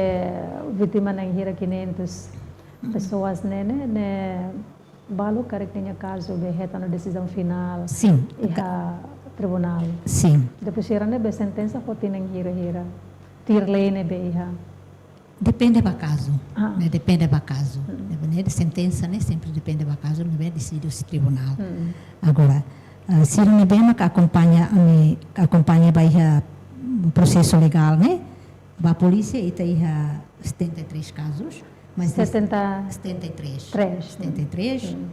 vítima na'in hira, quinhentos, hmm, pessoas ne'e, ne'e, ne'e balu karik ninia kazu be hetan ona desizaun finál, sin, iha tribunál. Sin. Depois sira-ne'e be sentensa foti na'in hira-hira? Tuir lei ne'ebé iha? Depende ba kazu, ah, ne'e depende ba kazu. Hmm. Ne'ebé ne'e sentensa ne'e sempre depende ba kazu, ne'ebé deside husi tribunál. Hmm. Agora, ah, sira ne'ebé maka akompaña, ami akompaña ba iha prosesu legál ne'e, ba polísia ita iha setenta e três kazus, mas des-, setenta? Setenta e três. Três. Setenta e três. Hmm.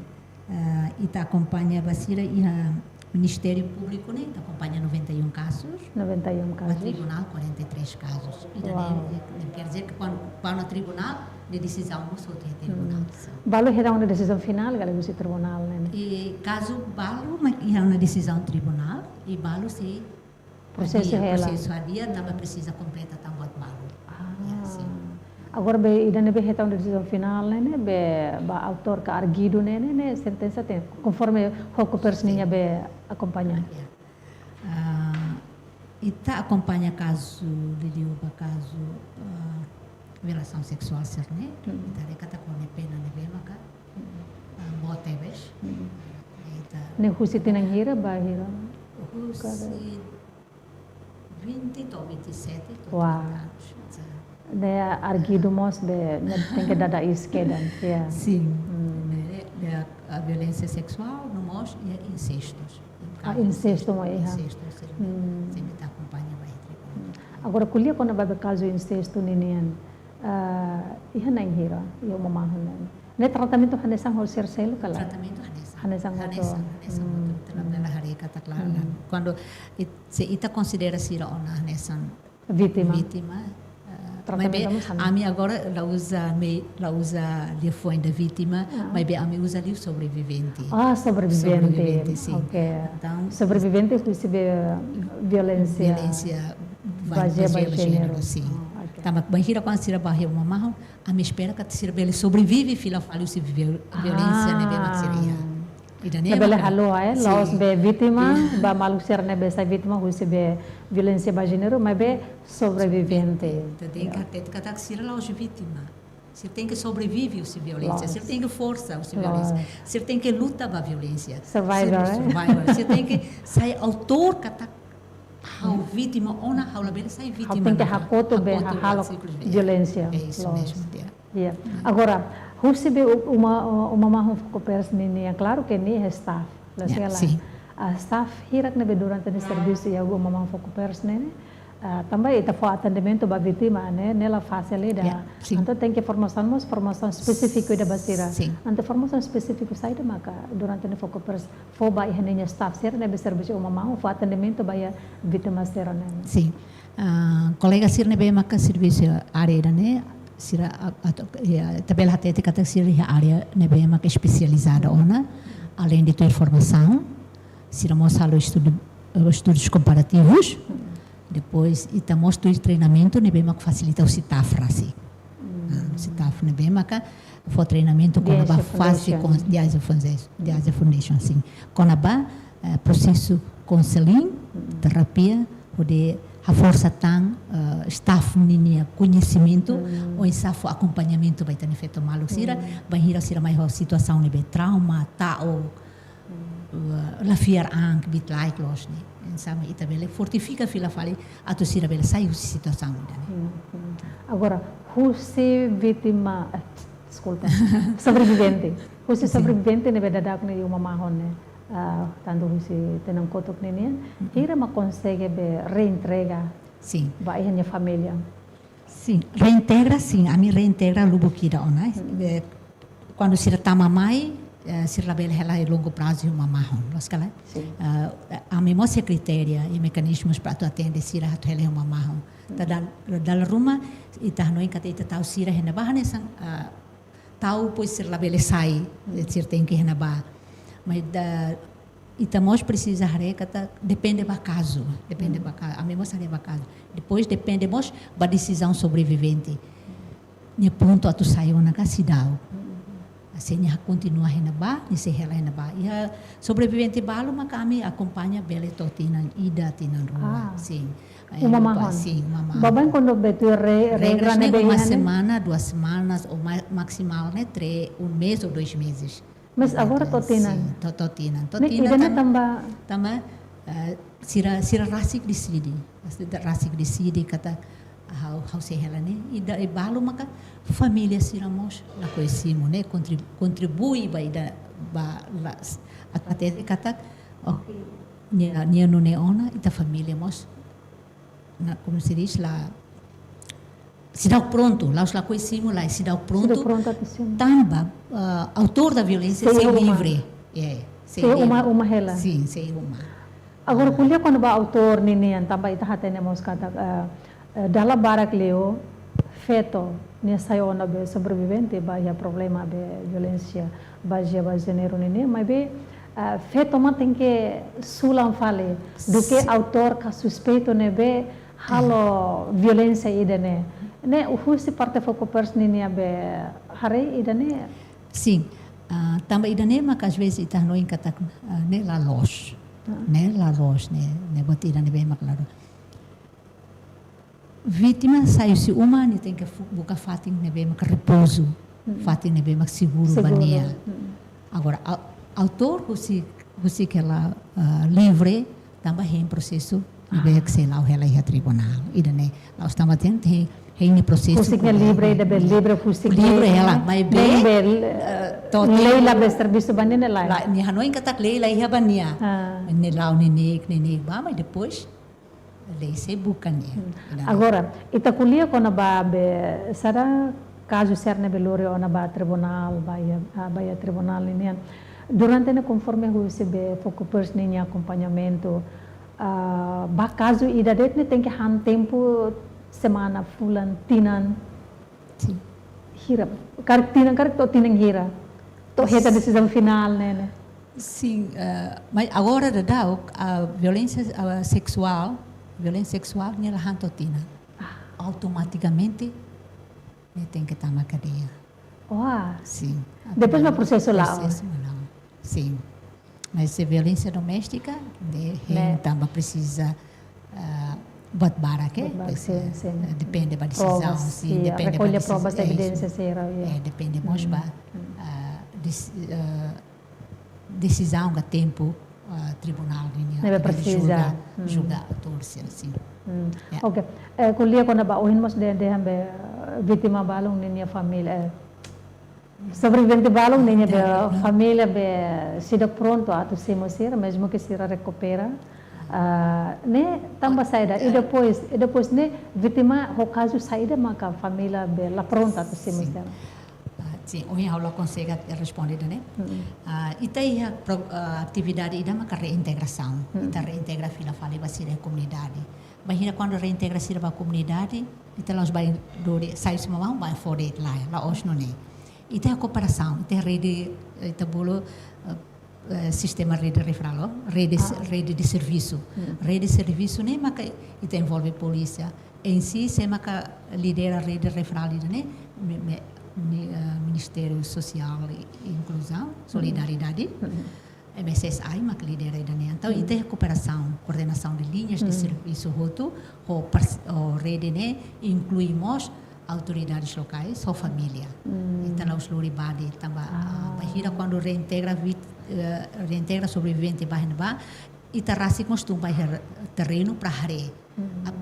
Ah, ita akompaña ba sira iha Ministériu Públiku ne'e, ita akompaña noventa e um kazus. Noventa e um kazus. Ba tribunál, quarenta e três kazus. Ida-ne'e, uau, eh, quer dizer que kuandu, kuandu tribunál, ne'e desizaun mós hotu iha tribunál. Hmm. Sin. Balu hetan ona desizaun finál ka lae husi tribunál ne'e? I kazu balu mak iha ona desizaun tribunál, i balu sei prosesu hela. Prosesu hela, tanba presiza kompleta tan buat balu. Ah. Ya, sin. Agora be ida-ne'ebé hetan ona desizaun finál ne'e, ne'e be ba autór ka arguidu ne'e, ne'e, ne'e sentensa tenke, konforme FOCOPERS ninia, sin, be akompaña. Ah, ya. Ah, ita akompaña kazu, liuliu ba kazu, ah, violasaun seksuál sira-ne'e, hmm, ita haree katak ho nia pena ne'ebé maka, hmm, ah, boot tebes. Hmm. Ita. Ne'e husi tinan hira ba hira? Husi vinte to'o vinte e sete to'o, uau, trinta anos. Sin. Ne'e arguidu mós be, ne'e tenke dada iis kedan, ya. Sin. Hmm. Ne'e, eh, violénsia seksuál, no mós iha insestus. Ah, insestu mós iha. Insestu, sira, hmm, sempre ita akompaña ba iha tribunál. Hmm. Agora, ko'alia kona-ba kazu insestu ninian, ah, iha na'in hira, iha uma mahon ne'e. Ne'e tratamentu hanesan ho sira seluk ka lae? Tratamentu hanesan. Hanesan ho. Hanesan, hanesan ho. Hmm. Ita labele haree katak lae. Hmm. Kuandu it-, se ita konsidera sira ona hanesan vítima. Vítima. Eh, tratamentu maibé hanesan. Ami agora la uza me-, la uza liafuan ida vítima, ah, maibé ami uza liu sobrevivente. Ah, sobrevivente. Sobrevivente, sin. Ok. Entaun, sobrevivente husi be violénsia. Violénsia ba-, bazeia ba jéneru. Bazeia ba jéneru, sin. Ah, ok. Tanba bainhira kuandu sira bá iha uma mahon, ami espera katak sira bele sobrevive fila fali husi viol-, violénsia ne'ebé mak sira iha. Ah. Ida-ne'e labele maka, halo, eh, sin, la'ós be vítima, iya, ba maluk sira ne'ebé sai vítima husi be violénsia ba jéneru, maibé sobrevivente. Sobrevivente. Entaun, ya, katak, katak sira la'ós vítima. Sira tenke sobrevive husi violénsia. La'ós. Sira tenke forsa husi violénsia. La'ós. Sira tenke luta ba violénsia. Survivor, sira, eh? Survivor. Sira tenke sai autór katak ha'u vítima ona, ha'u labele sai vítima. Ha'u tenke hakotu be, hakotu be hahalok siklu be, ya, violénsia. É isso mesmo, ya. Iya. Agora, husi be u-, uma, uma mahon Fokopers ninian, klaru ke nia staff. Loos ka lae? Sin. Ah, staff hirak ne'ebé durante nia servisu iha uma mahon Fokopers ne'e, ah, tanba ita fó atendimentu ba vítima ne'e, ne'e la fasil ida. Ya, sin. Entaun tenke formasaun mós, formasaun espesífiku ida ba sira. Sin. Entaun formasaun espesífiku saida maka durante nia Fokopers fó ba iha ninia staff sira ne'ebé servisu uma mahon, fó atendimentu ba iha vítima sira ne'e. Sin. Ah, kolega sira ne'ebé maka servisu iha área ida-ne'e, sira a-, atu, ya, ita bele hatete katak sira iha área ne'ebé maka espesializada ona, além de tuir formasaun, sira mós halo estudu, estudus komparativus, depois ita mós tuir treinamentu ne'ebé maka fasilita husi staff rasik. Hmm. Ah, staff ne'ebé maka fó treinamentu kona-ba fase kon-, Diaze Foundation. Diaze Foundation, sin. Kona-ba, eh, prosesu konseling, terapia, hodi haforsa tan, eh, staff ninia koñesimentu, oinsá fó akompañamentu ba ita-nia feto maluk sira, bainhira sira mai ho situasaun ne'ebé trauma, ta'uk, eh, la fiar an, kbiit-laek loos ne'e. Entaun ita bele fortifika fila fali, atu sira bele sai husi situasaun ida-ne'e. Hmm, hmm. Agora, husi vítima, eh, deskulpa, sobrevivente. Husi sobrevivente ne'ebé dadauk ne'e iha uma mahon ne'e, ah, tantu husi tinan kotuk ninian, hira mak konsege be reintegra ba iha nia família. Sin, reintegra, sin, ami reintegra lubuk ida ona. Eh, kuandu sira tama mai, eh, sira labele hela iha longu prazu iha uma mahon, loos ka lae? Sin. Eh, ami mós iha kritéria i mekanizmus para atu atende sira atu hela iha uma mahon. Entaun dala, dala ruma, ita hanoin katak ita tau sira iha ne'ebá hanesan, ah, tau, depois sira labele sai, sira tenke iha ne'ebá. Mas ita mós presiza haree katak depende ba kazu, depende ba ka-, ami mós haree ba kazu. Depois depende mós ba desizaun sobrevivente. Nia prontu atu sai ona ka seidauk. Se nia kontinua iha ne'ebá, nia sei hela iha ne'ebá. Iha sobrevivente balu maka ami akompaña bele to'o tinan ida, tinan rua. Ah. Sin. Uma mahon. Sin, uma mahon. Baibain kuandu be tuir re-, regra ne'ebé iha ne'e? Uma semana, duas semanas, ou ma-, maksimal ne'e, três, um mês ou dois meses. Mas agora to'o tinan? Sin, to'o, to'o tinan. To'o tinan ida-ne'e tanba, tanba, eh, sira, sira rasik deside. Sira rasik deside katak ha'u, ha'u sei hela ne'e. Ida, i balu maka família sira mós lakohi simu ne'e, kontrib-, kontribui ba ida, ba la, s-, atu hatete katak, oh, nia, nia nune'e ona, ita família mós, na, como se diz, la, seidauk prontu, la'ós lakohi simu, lae, seidauk prontu. Seidauk prontu atu simu. Tanba, ah, autór da violénsia sei livre. Sei uma. É, sei livre. Sei uma, uma hela. Sin, sei uma. Agora, ko'alia kona-ba autór ninian, tanba ita hatene mós katak, ah, eh, dala barak liu, feto, nia sai ona be sobrevivente ba iha problema be violénsia bazeia ba jéneru ninian, maibé, ah, feto mak tenke sulan fali, duké autór ka suspeitu ne'ebé halo violénsia ida-ne'e. Ne'e husi parte Fokopers ninian be haree ida-ne'e? Sin. Ah, tanba ida-ne'e maka às vezes ita hanoin katak, ah, ne'e la loos. Ah. Ne'e la loos, ne'e, ne'e buat ida ne'ebé mak la loos. Vítima sai husi uma, nia tenke fu-, buka fatin ne'ebé mak repouzu, fatin ne'ebé mak seguru ba nia. Seguru. Hmm. Agora, au-, autór husik, husik hela, ah, livre, tanba hein prosesu ne'ebé ke sei la'o hela iha tribunál. Ida-ne'e, la'ós tanba hein, hein, hein prosesu. Husik nia livre, ida be livre, husik livre hela, maibé, maibé, eh, To'o lei la be servisu ba nia ne'e lae. La, nia hanoin katak lei la iha ba nia. Ah. Nia la'o neineik, neineik ba, mas depois lei sei buka nia. Hmm. Ida-ne'e. Agora, ita ko'alia kona-ba be sira kazu sira ne'ebé lori ona ba tribunál, ba iha, ah, ba iha tribunál nian. Durante ne'e konforme husi be Focus First ninia akompañamentu, ah, ba kazu ida de'it ne'e tenke han tempu semana, fulan, tinan. Sin. Hira. Karik tinan, karik to'o tinan hira. To'o hetan desizaun finál ne'e, ne'e. Sin, eh, mas agora daudaun, ah, violénsia, ah, seksuál, violénsia seksuál, nia la han to'o tinan. Ah. Automatikamente, nia tenke tama kadeia. Wah. Sin. Depois mak prosesu la'o. Prosesu la'o. Sin. Mas se violénsia doméstika, ne'e, ne'e, tanba presiza, ah, buat barak, eh, buat barak, presiza, sin, sin. Eh, depende ba desizaun, provas, sin, ya, depende ba rekolla desizaun, provas, eh, evidénsia sira, ya. Eh, depende mós, hmm, ba, hmm, ah, des-, ah, desizaun ka tempu, ah, tribunál nian, ne'ebé presiza, julga, hmm, julga autór sira, sin. Hmm. Ya. Oke. Eh, ko'alia kona-ba ohin mós dehan, dehan be, eh, vítima balun ninia família, eh, sobrevivente balun ninia be, ah, família be seidauk prontu atu simu sira, mezmu ke sira rekupera. Ah, ne'e tanba saida? I depois, i depois ne'e vítima ho kazu saida maka família be la prontu atu simu sira? Ah, sin, ohin ha'u la konsege responde ida-ne'e. Mm-mm. Ah, ita iha pro-, ah, atividade ida maka reintegrasaun. Mm-mm. Ita reintegra fila fali ba sira iha komunidade. Bainhira kuandu reintegra sira ba komunidade, ita la'ós ba dori sai husi mamahun ba fó de'it, lae, la'ós nune'e. Ita iha kooperasaun, ita iha rede, eh, ita bolu, eh, eh, sistema rede referál, rede, ah, rede de servisu. Hmm. Rede servisu ne'e maka ita envolve polísia. Em si, sé maka lidera rede referál ida-ne'e, mi-, mi-, mi-, eh, Ministériu Sosiál i Inkluzaun, hmm, Solidariedade. Hmm. M S S I maka lidera ida-ne'e. Entaun, hmm, ita iha kooperasaun, koordenasaun de linhas de, hmm, servisu hotu, ho pars-, ho rede ne'e inklui mós autoridades lokais, ho família. Hmm. Ita la'ós lori ba de'it tanba, ah, ah, bainhira kuandu reintegra vit-, eh, reintegra sobrevivente ba iha ne'ebá, ita rasik mós tun ba iha terrenu para haree. Hmm. Ah,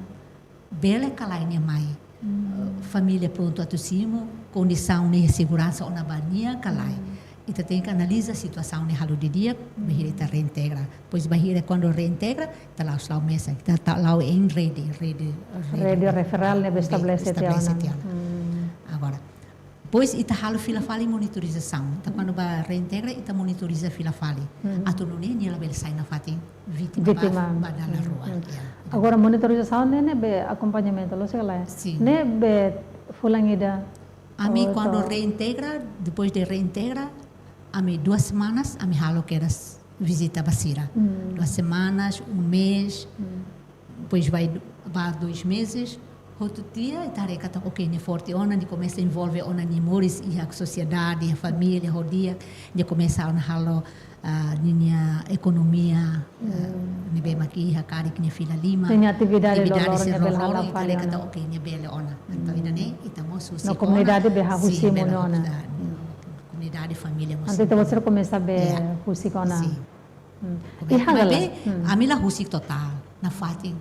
bele ka lae nia mai. Hmm. Eh, família prontu atu simu, kondisaun ne'e seguransa ona ba nia ka lae. Hmm. Ita tenke analiza situasaun ne'e halo didi'ak, hmm, bainhira ita reintegra. Depois bainhira kuandu reintegra, ita la'o, la'o mesak, ita, ita la'o em rede, rede, rede, rede referál ne'ebé, ne'ebé estabelese tiha ona. Estabelese tiha ona. Hmm. Agora, depois ita halo fila fali monitorizasaun. Ita, hmm, kuandu ba reintegra, ita monitoriza fila fali. Hmm. Atu nune'e nia labele sai nafatin vítima, vítima, ba, ba dala, hmm, rua. Hmm. Ya. Agora monitorizasaun ne'e, ne'ebé akompañamentu, loos ka lae? Sin. Ne'ebé fulan ida? Ami, oh, kuandu, to'o reintegra, depois de reintegra, ami duas semanas, ami halo kedas vizita ba sira. Hmm. Duas semanas, um mês, hmm, depois vai du-, ba dois meses, hotu tiha, ita haree katak, ok, nia forte ona, nia komesa envolve ona nia moris iha sosiedade, iha família, ho di'ak, nia komesa ona halo, ah, ninia ekonomia, eh, hmm, ne'ebé mak iha karik nia fila lima. Ninia atividade, atividade loroloron sira ne'ebé loroloron, ita haree katak, ok, nia bele ona. Entaun, hmm, ida-ne'e, ita mós husik ona. No komunidade be hahú, sin, simu, bele ona ona. Komunidade, komunidade, família mós. Entaun, ita, sin, mós komesa be, ya, husik ona. Sin. Hmm. Komunidade. Iha, maibé, hmm, ami la husik totál. Nafatin,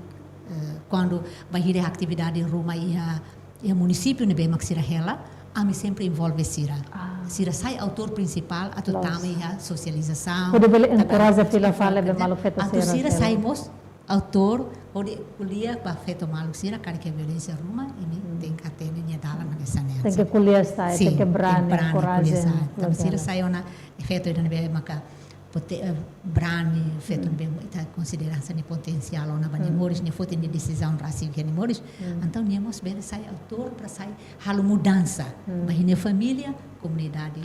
eh, kuandu bainhira atividade ruma iha, iha munisípiu ne'ebé mak sira hela, ami sempre envolve sira. Ah. Sira sai autór prinsipál atu, loos, tama iha sosializasaun. Hodi bele, ita bele enkoraja fila fali, enkoraja, be maluk feto, atu sira, sira, sira sai mós autór, hodi ko'alia ba feto maluk sira karik iha violénsia ruma, imi, hmm, tenke hatene nia dalan hanesan ne'e. Tenke ko'alia sai, sin, tenke brani, tenke brani, korajen, ko'alia sai. Entaun, loos, sira, loos, sai ona feto ida ne'ebé maka pote-, eh, brani, feto, hmm, ne'ebé ita konsidera hanesan nia potensiál ona ba nia, hmm, moris, nia foti nia desizaun rasik iha nia moris. Hmm. Entaun nia mós bele sai autór para sai halo mudansa, hmm, ba iha nia família, komunidade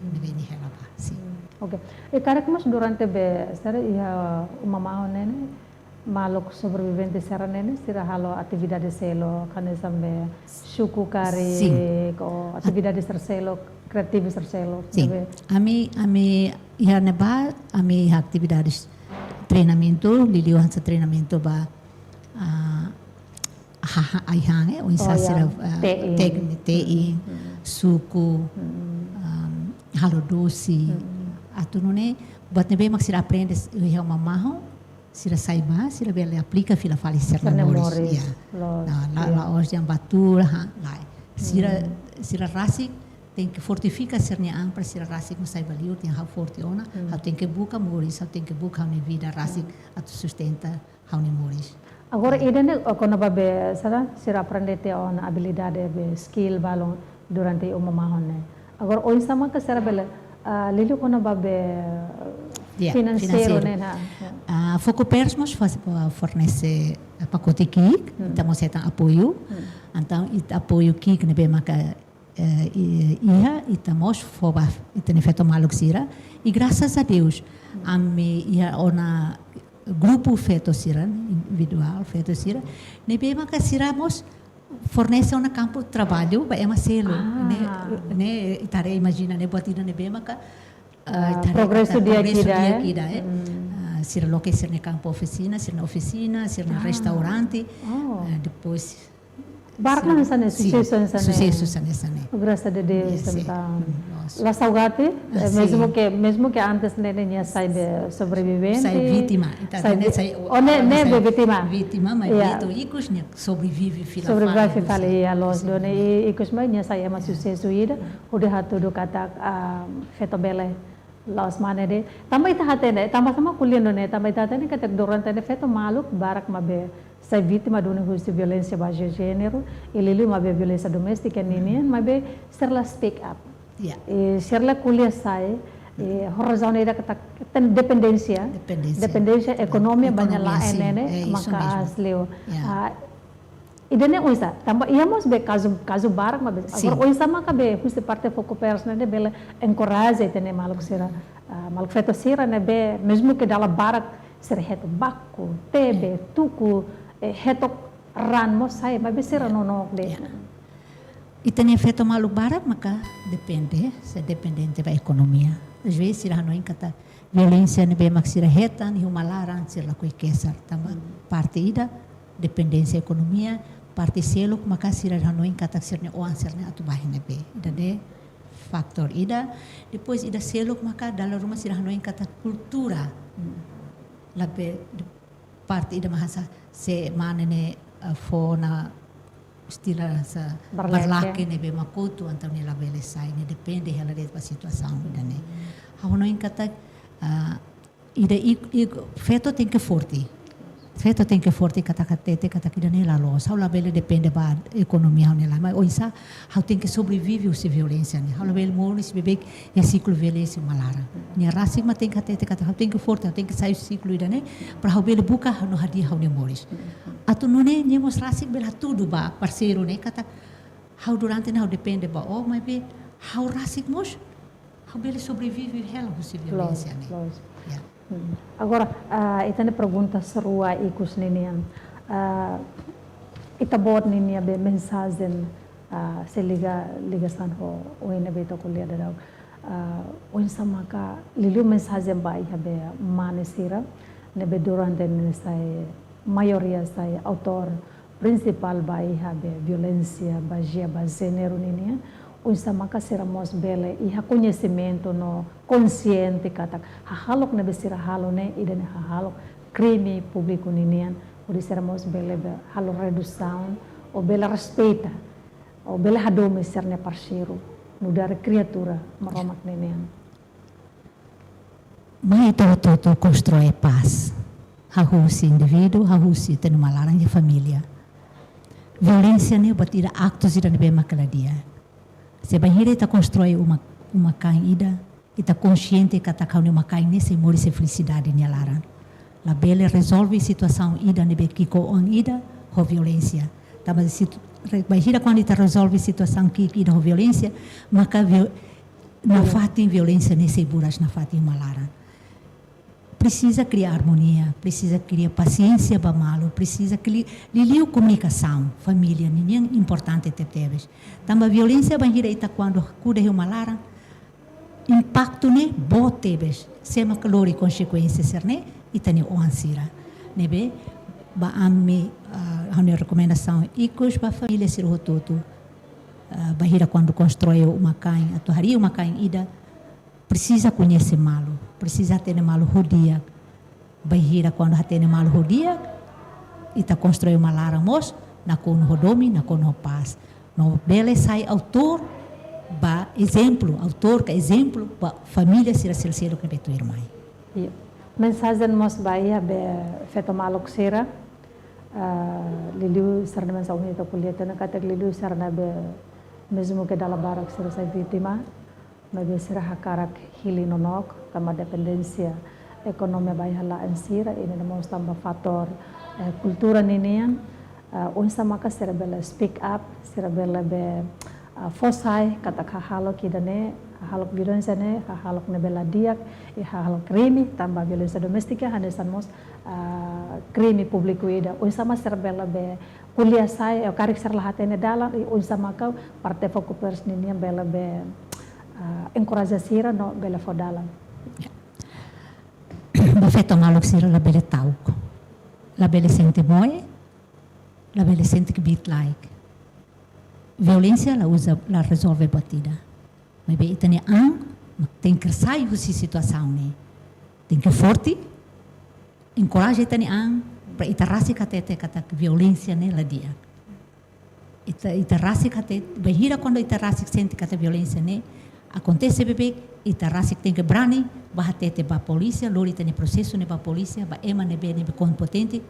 ne'ebé nia hela ba. Sin. Hmm. Ok. I karik mós durante be, sira iha uma mahon ne'e, maluk sobrevivente sira ne'e, sira halo atividade seluk, hanesan be suku karik, sin, ou atividade sira seluk, kreativu sira seluk, sin, ne'ebé. Ami, ami iha ne'ebá, ami iha atividades treinamentu, liuliu hanesan treinamentu ba, ah, hahán, ai-han, eh, oinsá, oh, ya, sira, ah, te'in, téknika te'in, hmm, suku, hmm, ah, halo dosi. Hmm. Atu nune'e, buat ne'ebé mak sira aprende iha uma mahon, sira sai ba, sira bele aplika fila fali sira-nia moris. Sira-nia moris. Ya. Loos, nah, la, ya, la'ós dehan ba tuur, ha, lae. Sira, hmm, sira rasik tenke fortifika sira-nia an para sira rasik mós sai ba liur, dehan ha'u forte ona, ha'u tenke buka moris, ha'u tenke buka ha'u-nia vida rasik atu sustenta ha'u-nia moris. Agora, ida-ne'e, eh, kona-ba be, sira, sira aprende tiha ona abilidade be skill balun durante uma mahon ne'e. Agora, oinsá maka sira bele, ah, liuliu kona-ba be, Ya, finanseiru finanseiru. Ne'e, ha, ha. Ah, Foco Pers mós faz, ah, fornese, ah, pakote ki'ik, entaun mós hetan apoiu. Entaun, ita apoiu ki'ik ne'ebé maka, eh, i-, iha, ita mós fó ba ita-nia feto maluk sira. I grasas a Deus, ami iha ona grupu feto sira, individuál feto sira, ne'ebé maka sira mós fornese ona kampu traballu ba ema seluk, Ah. ne'e, ne'e, ita haree, imajina, ne'e buat ida ne'ebé maka, ah, Ah, ita haree progresu katak di'ak progresu ida, di'ak eh? ida, eh? Ah, sira loke sira-nia kampu ofisina, sira-nia ofisina, sira-nia restaurante. Oh. Ah, depois Barak hanesan ne'e, Sin, susesu hanesan ne'e. Susesu hanesan ne'e. Grasas a Deus, Yes, entaun. Mm, loos. La saugati, Ah, eh, mesmu sin. ke, mesmu ke antes ne'e, ne'e nia sai be sobrevivente. Sai vítima. Ita Sai ne'e vi-, sai oh, ne'e, ne'e sai be vítima. Vítima, mas Ya. Beto ikus nia sobrevive fila Sobrevive fali, fali, sin. ya, loos, duni i-, ikus mai nia sai ema susesu ida, hodi hatudu katak, ah, feto bele, loos, mane de. Tanba ita hatene, tanba sama kulindo ne'e, tanba ita hatene katak durante ne'e feto maluk barak mak be sai vítima duni husi violénsia baze jéneru, i liuliu mak be violénsia doméstika ninian, mak be sira la speak up. Ya. I sira la ko'alia sai, i ho razaun ida katak ten dependénsia. Dependénsia. Dependénsia ekonomia ba nia Ekonomia, la'en sin. ne'e, Eh, isso maka mesmo. hanesan liu. Ya. Ah, ida-ne'e oinsá, tanba iha mós be kazu, kazu barak mak be. Sin. Agora oinsá maka be husi parte Foco Pers ne'e bele encourage ita-nia maluk sira, ah, maluk feto sira ne'ebé, mesmu ke dala barak sira hetu baku, tebe, tuku, eh, hetok raan mós sai, mak be sira nonook de'it. Ya. Ita-nia feto maluk barak maka depende, sira dependente ba ekonomia. Às vezes sira hanoin katak violénsia ne'ebé mak sira hetan iha uma laran sira lakohi kesar. Tanba parte ida dependénsia ekonomia, parte seluk maka sira hanoin katak sira-nia oan sira-ne'e atu bá iha ne'ebé. Ida-ne'e fatór ida. Depois ida seluk maka dala ruma sira hanoin katak kultura. Labele parte ida mak hanesan se mane ne'e, eh, fó ona estila hanesan Barlake. Barlake ne'ebé mak kotu, entaun nia labele sai, nia depende hela de'it ba situasaun ida-ne'e. Ha'u hanoin katak, ah, ida i, i, feto tenke forte. Feto tenke forte katak hatete katak ida-ne'e la loos. Ha'u labele depende ba ekonomia ha'u-nia la'en. Mas oinsá ha'u tenke sobrevive husi violénsia ne'e. Ha'u labele moris beibeik iha siklu violénsia uma laran. Nia rasik mak tenke hatete katak ha'u tenke forte, ha'u tenke sai husi siklu ida-ne'e, para ha'u bele buka no hadi'a ha'u-nia moris. Atu nune'e nia mós rasik bele hatudu ba parseiru ne'e katak ha'u durante ne'e ha'u depende ba ó, maibé ha'u rasik mós ha'u bele sobrevive hela husi violénsia ne'e. Loos. Ya. Hmm. Agora, ah, ita-nia pergunta rua ikus ninian. Ah, ita-boot ninia be mensajen, ah, sei liga, ligasaun ho ohin ne'ebé ita ko'alia daudaun. Ah, oinsá maka liuliu mensajen ba iha be mane sira ne'ebé durante ne'e sai maioria sai autór prinsipál ba iha be violénsia bazeia ba jéneru ninian, oinsá maka sira mós bele iha koñesimentu no konxiente katak hahalok ne'ebé sira halo ne'e ida-ne'e hahalok krime públiku ninian, hodi sira mós bele be halo redusaun, ou bele respeita, ou bele hadomi sira-nia parseiru, nu'udar kriatura Maromak ninian. Mai ita hotu-hotu konstroi pás. Hahú husi indivíduu, hahú husi ita-nia uma laran iha família. Violénsia ne'e buat ida, aktus ida ne'ebé mak la di'ak. Se bainhira ita konstroi uma, uma-kain ida, ita konxiente katak ha'u-nia uma-kain ne'e sei moris iha felisidade nia laran. Labele rezolve situasaun ida ne'ebé ki'ik ho oan ida ho violénsia. Tanba situ-, re-, bainhira kuandu ita rezolve situasaun ki'ik ida ho violénsia, maka vio-, nafatin violénsia ne'e sei buras nafatin uma laran. Presiza kria armonia, presiza kria pasiénsia ba malu, presiza kri-, liuliu komunikasaun, família ninian importante tebetebes. Tanba violénsia bainhira ita kuandu kuda iha uma laran, impaktu ne'e boot tebes, sé mak lori konsekuénsia sira-ne'e, ita-nia oan sira. Ne'ebé, ba ami, ah, ha'u-nia rekomendasaun ikus ba família sira hotu-hotu, ah, bainhira kuandu konstroi uma-kain, atu harii uma-kain ida, presiza koñese malu, presiza hatene malu ho di'ak. Bainhira kuandu hatene malu ho di'ak, ita konstroi uma laran mós nakonu ho domin, nakonu ho pás. No bele sai autór ba ezemplu, autór ka ezemplu ba família sira seluk-seluk ne'ebé tuirmai. Mensajen mós ba iha be feto maluk sira, ah, liuliu sira ne'ebé sa umi to kuliah tena katak liuliu sira ne'ebé mezmu ke dala barak sira sai vítima, maibé sira hakarak hili nonook, tanba dependénsia ekonomia ba iha la'en sira, i ne'e mós tanba fatór, eh, kultura ninian, eh, oinsá maka sira bele speak up, sira bele be, ah, fó sai katak hahalok ida-ne'e, hahalok violénsia ne'e, hahalok ne'ebé la di'ak, i hahalok krime, tanba violénsia doméstika, hanesan mós, ah, krime públiku ida. Oinsá mak sira bele be ko'alia sai, eh, karik sira la hatene dalan, i oinsá maka parte Fokupers ninian bele be, ah, enkoraja sira no bele fó dalan. Ba feto maluk sira labele ta'uk. Labele sente moe, labele sente kbiit-laek. Violénsia la uza, la rezolve buat ida. Maibé ita-nia an, mak tenke sai husi situasaun ne'e. Tenke forte, enkoraja ita-nia an, para ita rasik hatete katak violénsia ne'e la di'ak. Ita, ita rasik hatete, bainhira kuandu ita rasik sente katak violénsia ne'e akontese beibeik, ita rasik tenke brani, bá hatete ba polísia, lori ita-nia prosesu ne'e ba polísia, ba ema ne'ebé, ne'ebé kompetente,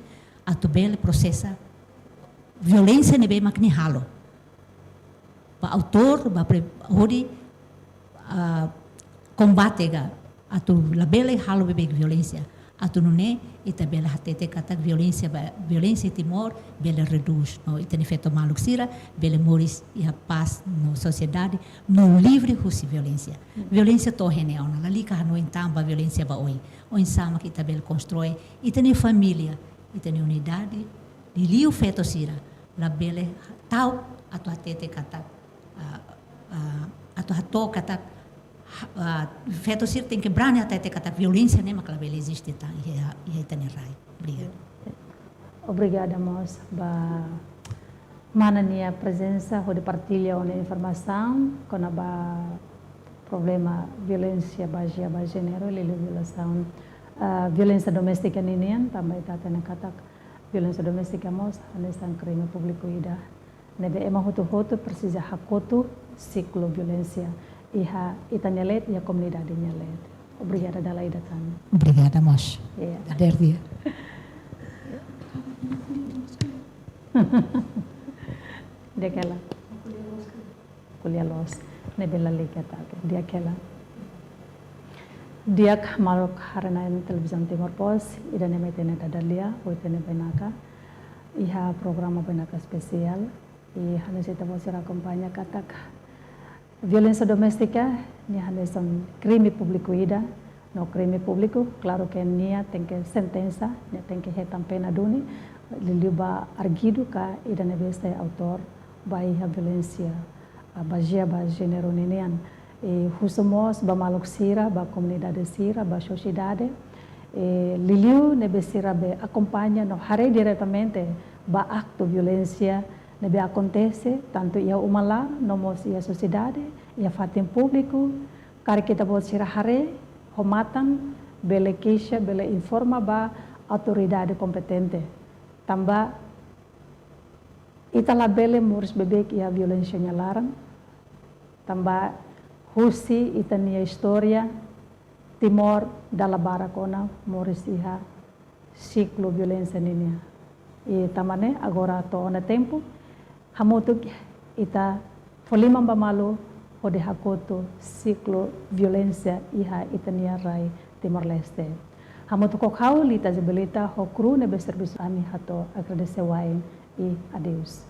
atu bele prosesa violénsia ne'ebé mak nia halo. Ba autór, ba pre-, hodi, ah, kombate ka, atu labele halo beibeik violénsia. Atu nune'e, ita bele hatete katak violénsia ba, violénsia Timor, bele redús. No ita-nia feto maluk sira, bele moris iha pás, no sosiedade, no livre husi violénsia. Violénsia to'o iha ne'e ona, lalika hanoin tan ba violénsia ba oin. Oinsá mak ita bele konstrui ita-nia família, ita-nia unidade, liuliu feto sira, labele ta'uk atu hatete katak, ah, ah, atu hato'o katak, ah, feto sira tenke brani hatete katak violénsia ne'e mak labele eziste tan iha, iha ita-nia rai. Obrigada. Obrigada mós ba mana nia prezensa hodi partilla ona informasaun kona-ba problema violénsia bazeia ba jéneru, liuliu violasaun, ah, violénsia doméstika ninian, tanba ita hatene katak violénsia doméstika mós hanesan krime públiku ida ne'ebé ema hotu-hotu presiza hakotu siklu violénsia iha ita-nia leet, iha komunidade nia leet. Obrigada dala ida tan. Obrigada mós. Iya. Dadeer dia. Di'ak hela. Ko'alia loos. Ne'ebé lalika ta, oke. Di'ak hela. Di'ak maluk haree-na'in Televizaun Timor Post, ida-ne'e mai ita-nia dada lia, ho ita-nia bainaka. Iha programa Bainaka Espesiál, i hanesan ita-boot sira akompaña katak violénsia doméstika ne'e hanesan krime públiku ida, no krime públiku, klaru ke nia tenke sentensa, nia tenke hetan pena duni, liuliu ba arguidu ka ida ne'ebé sai autór ba iha violénsia, ah, bazeia ba jéneru ninian. I husu mós ba maluk sira, ba komunidade sira, ba sosiedade, i liuliu ne'ebé sira be akompaña no haree diretamente ba aktu violénsia ne'ebé akontese, tantu iha uma laran, no mós iha sosiedade, iha fatin públiku, karik ita-boot sira haree, ho matan, bele keixa, bele informa ba autoridade kompetente. Tanba ita labele moris beibeik iha violénsia nia laran, tanba husi ita-nia istória, Timor dala barak ona moris iha siklu violénsia ninian. I tanba ne'e agora to'o ona tempu, hamutuk ita fó liman ba malu hodi hakotu siklu violénsia iha ita-nia rai Timor-Leste. Hamutuk ho ha'u Lita Isabelita ho kru ne'ebé servisu ami hato'o agradese wa'in i adeus.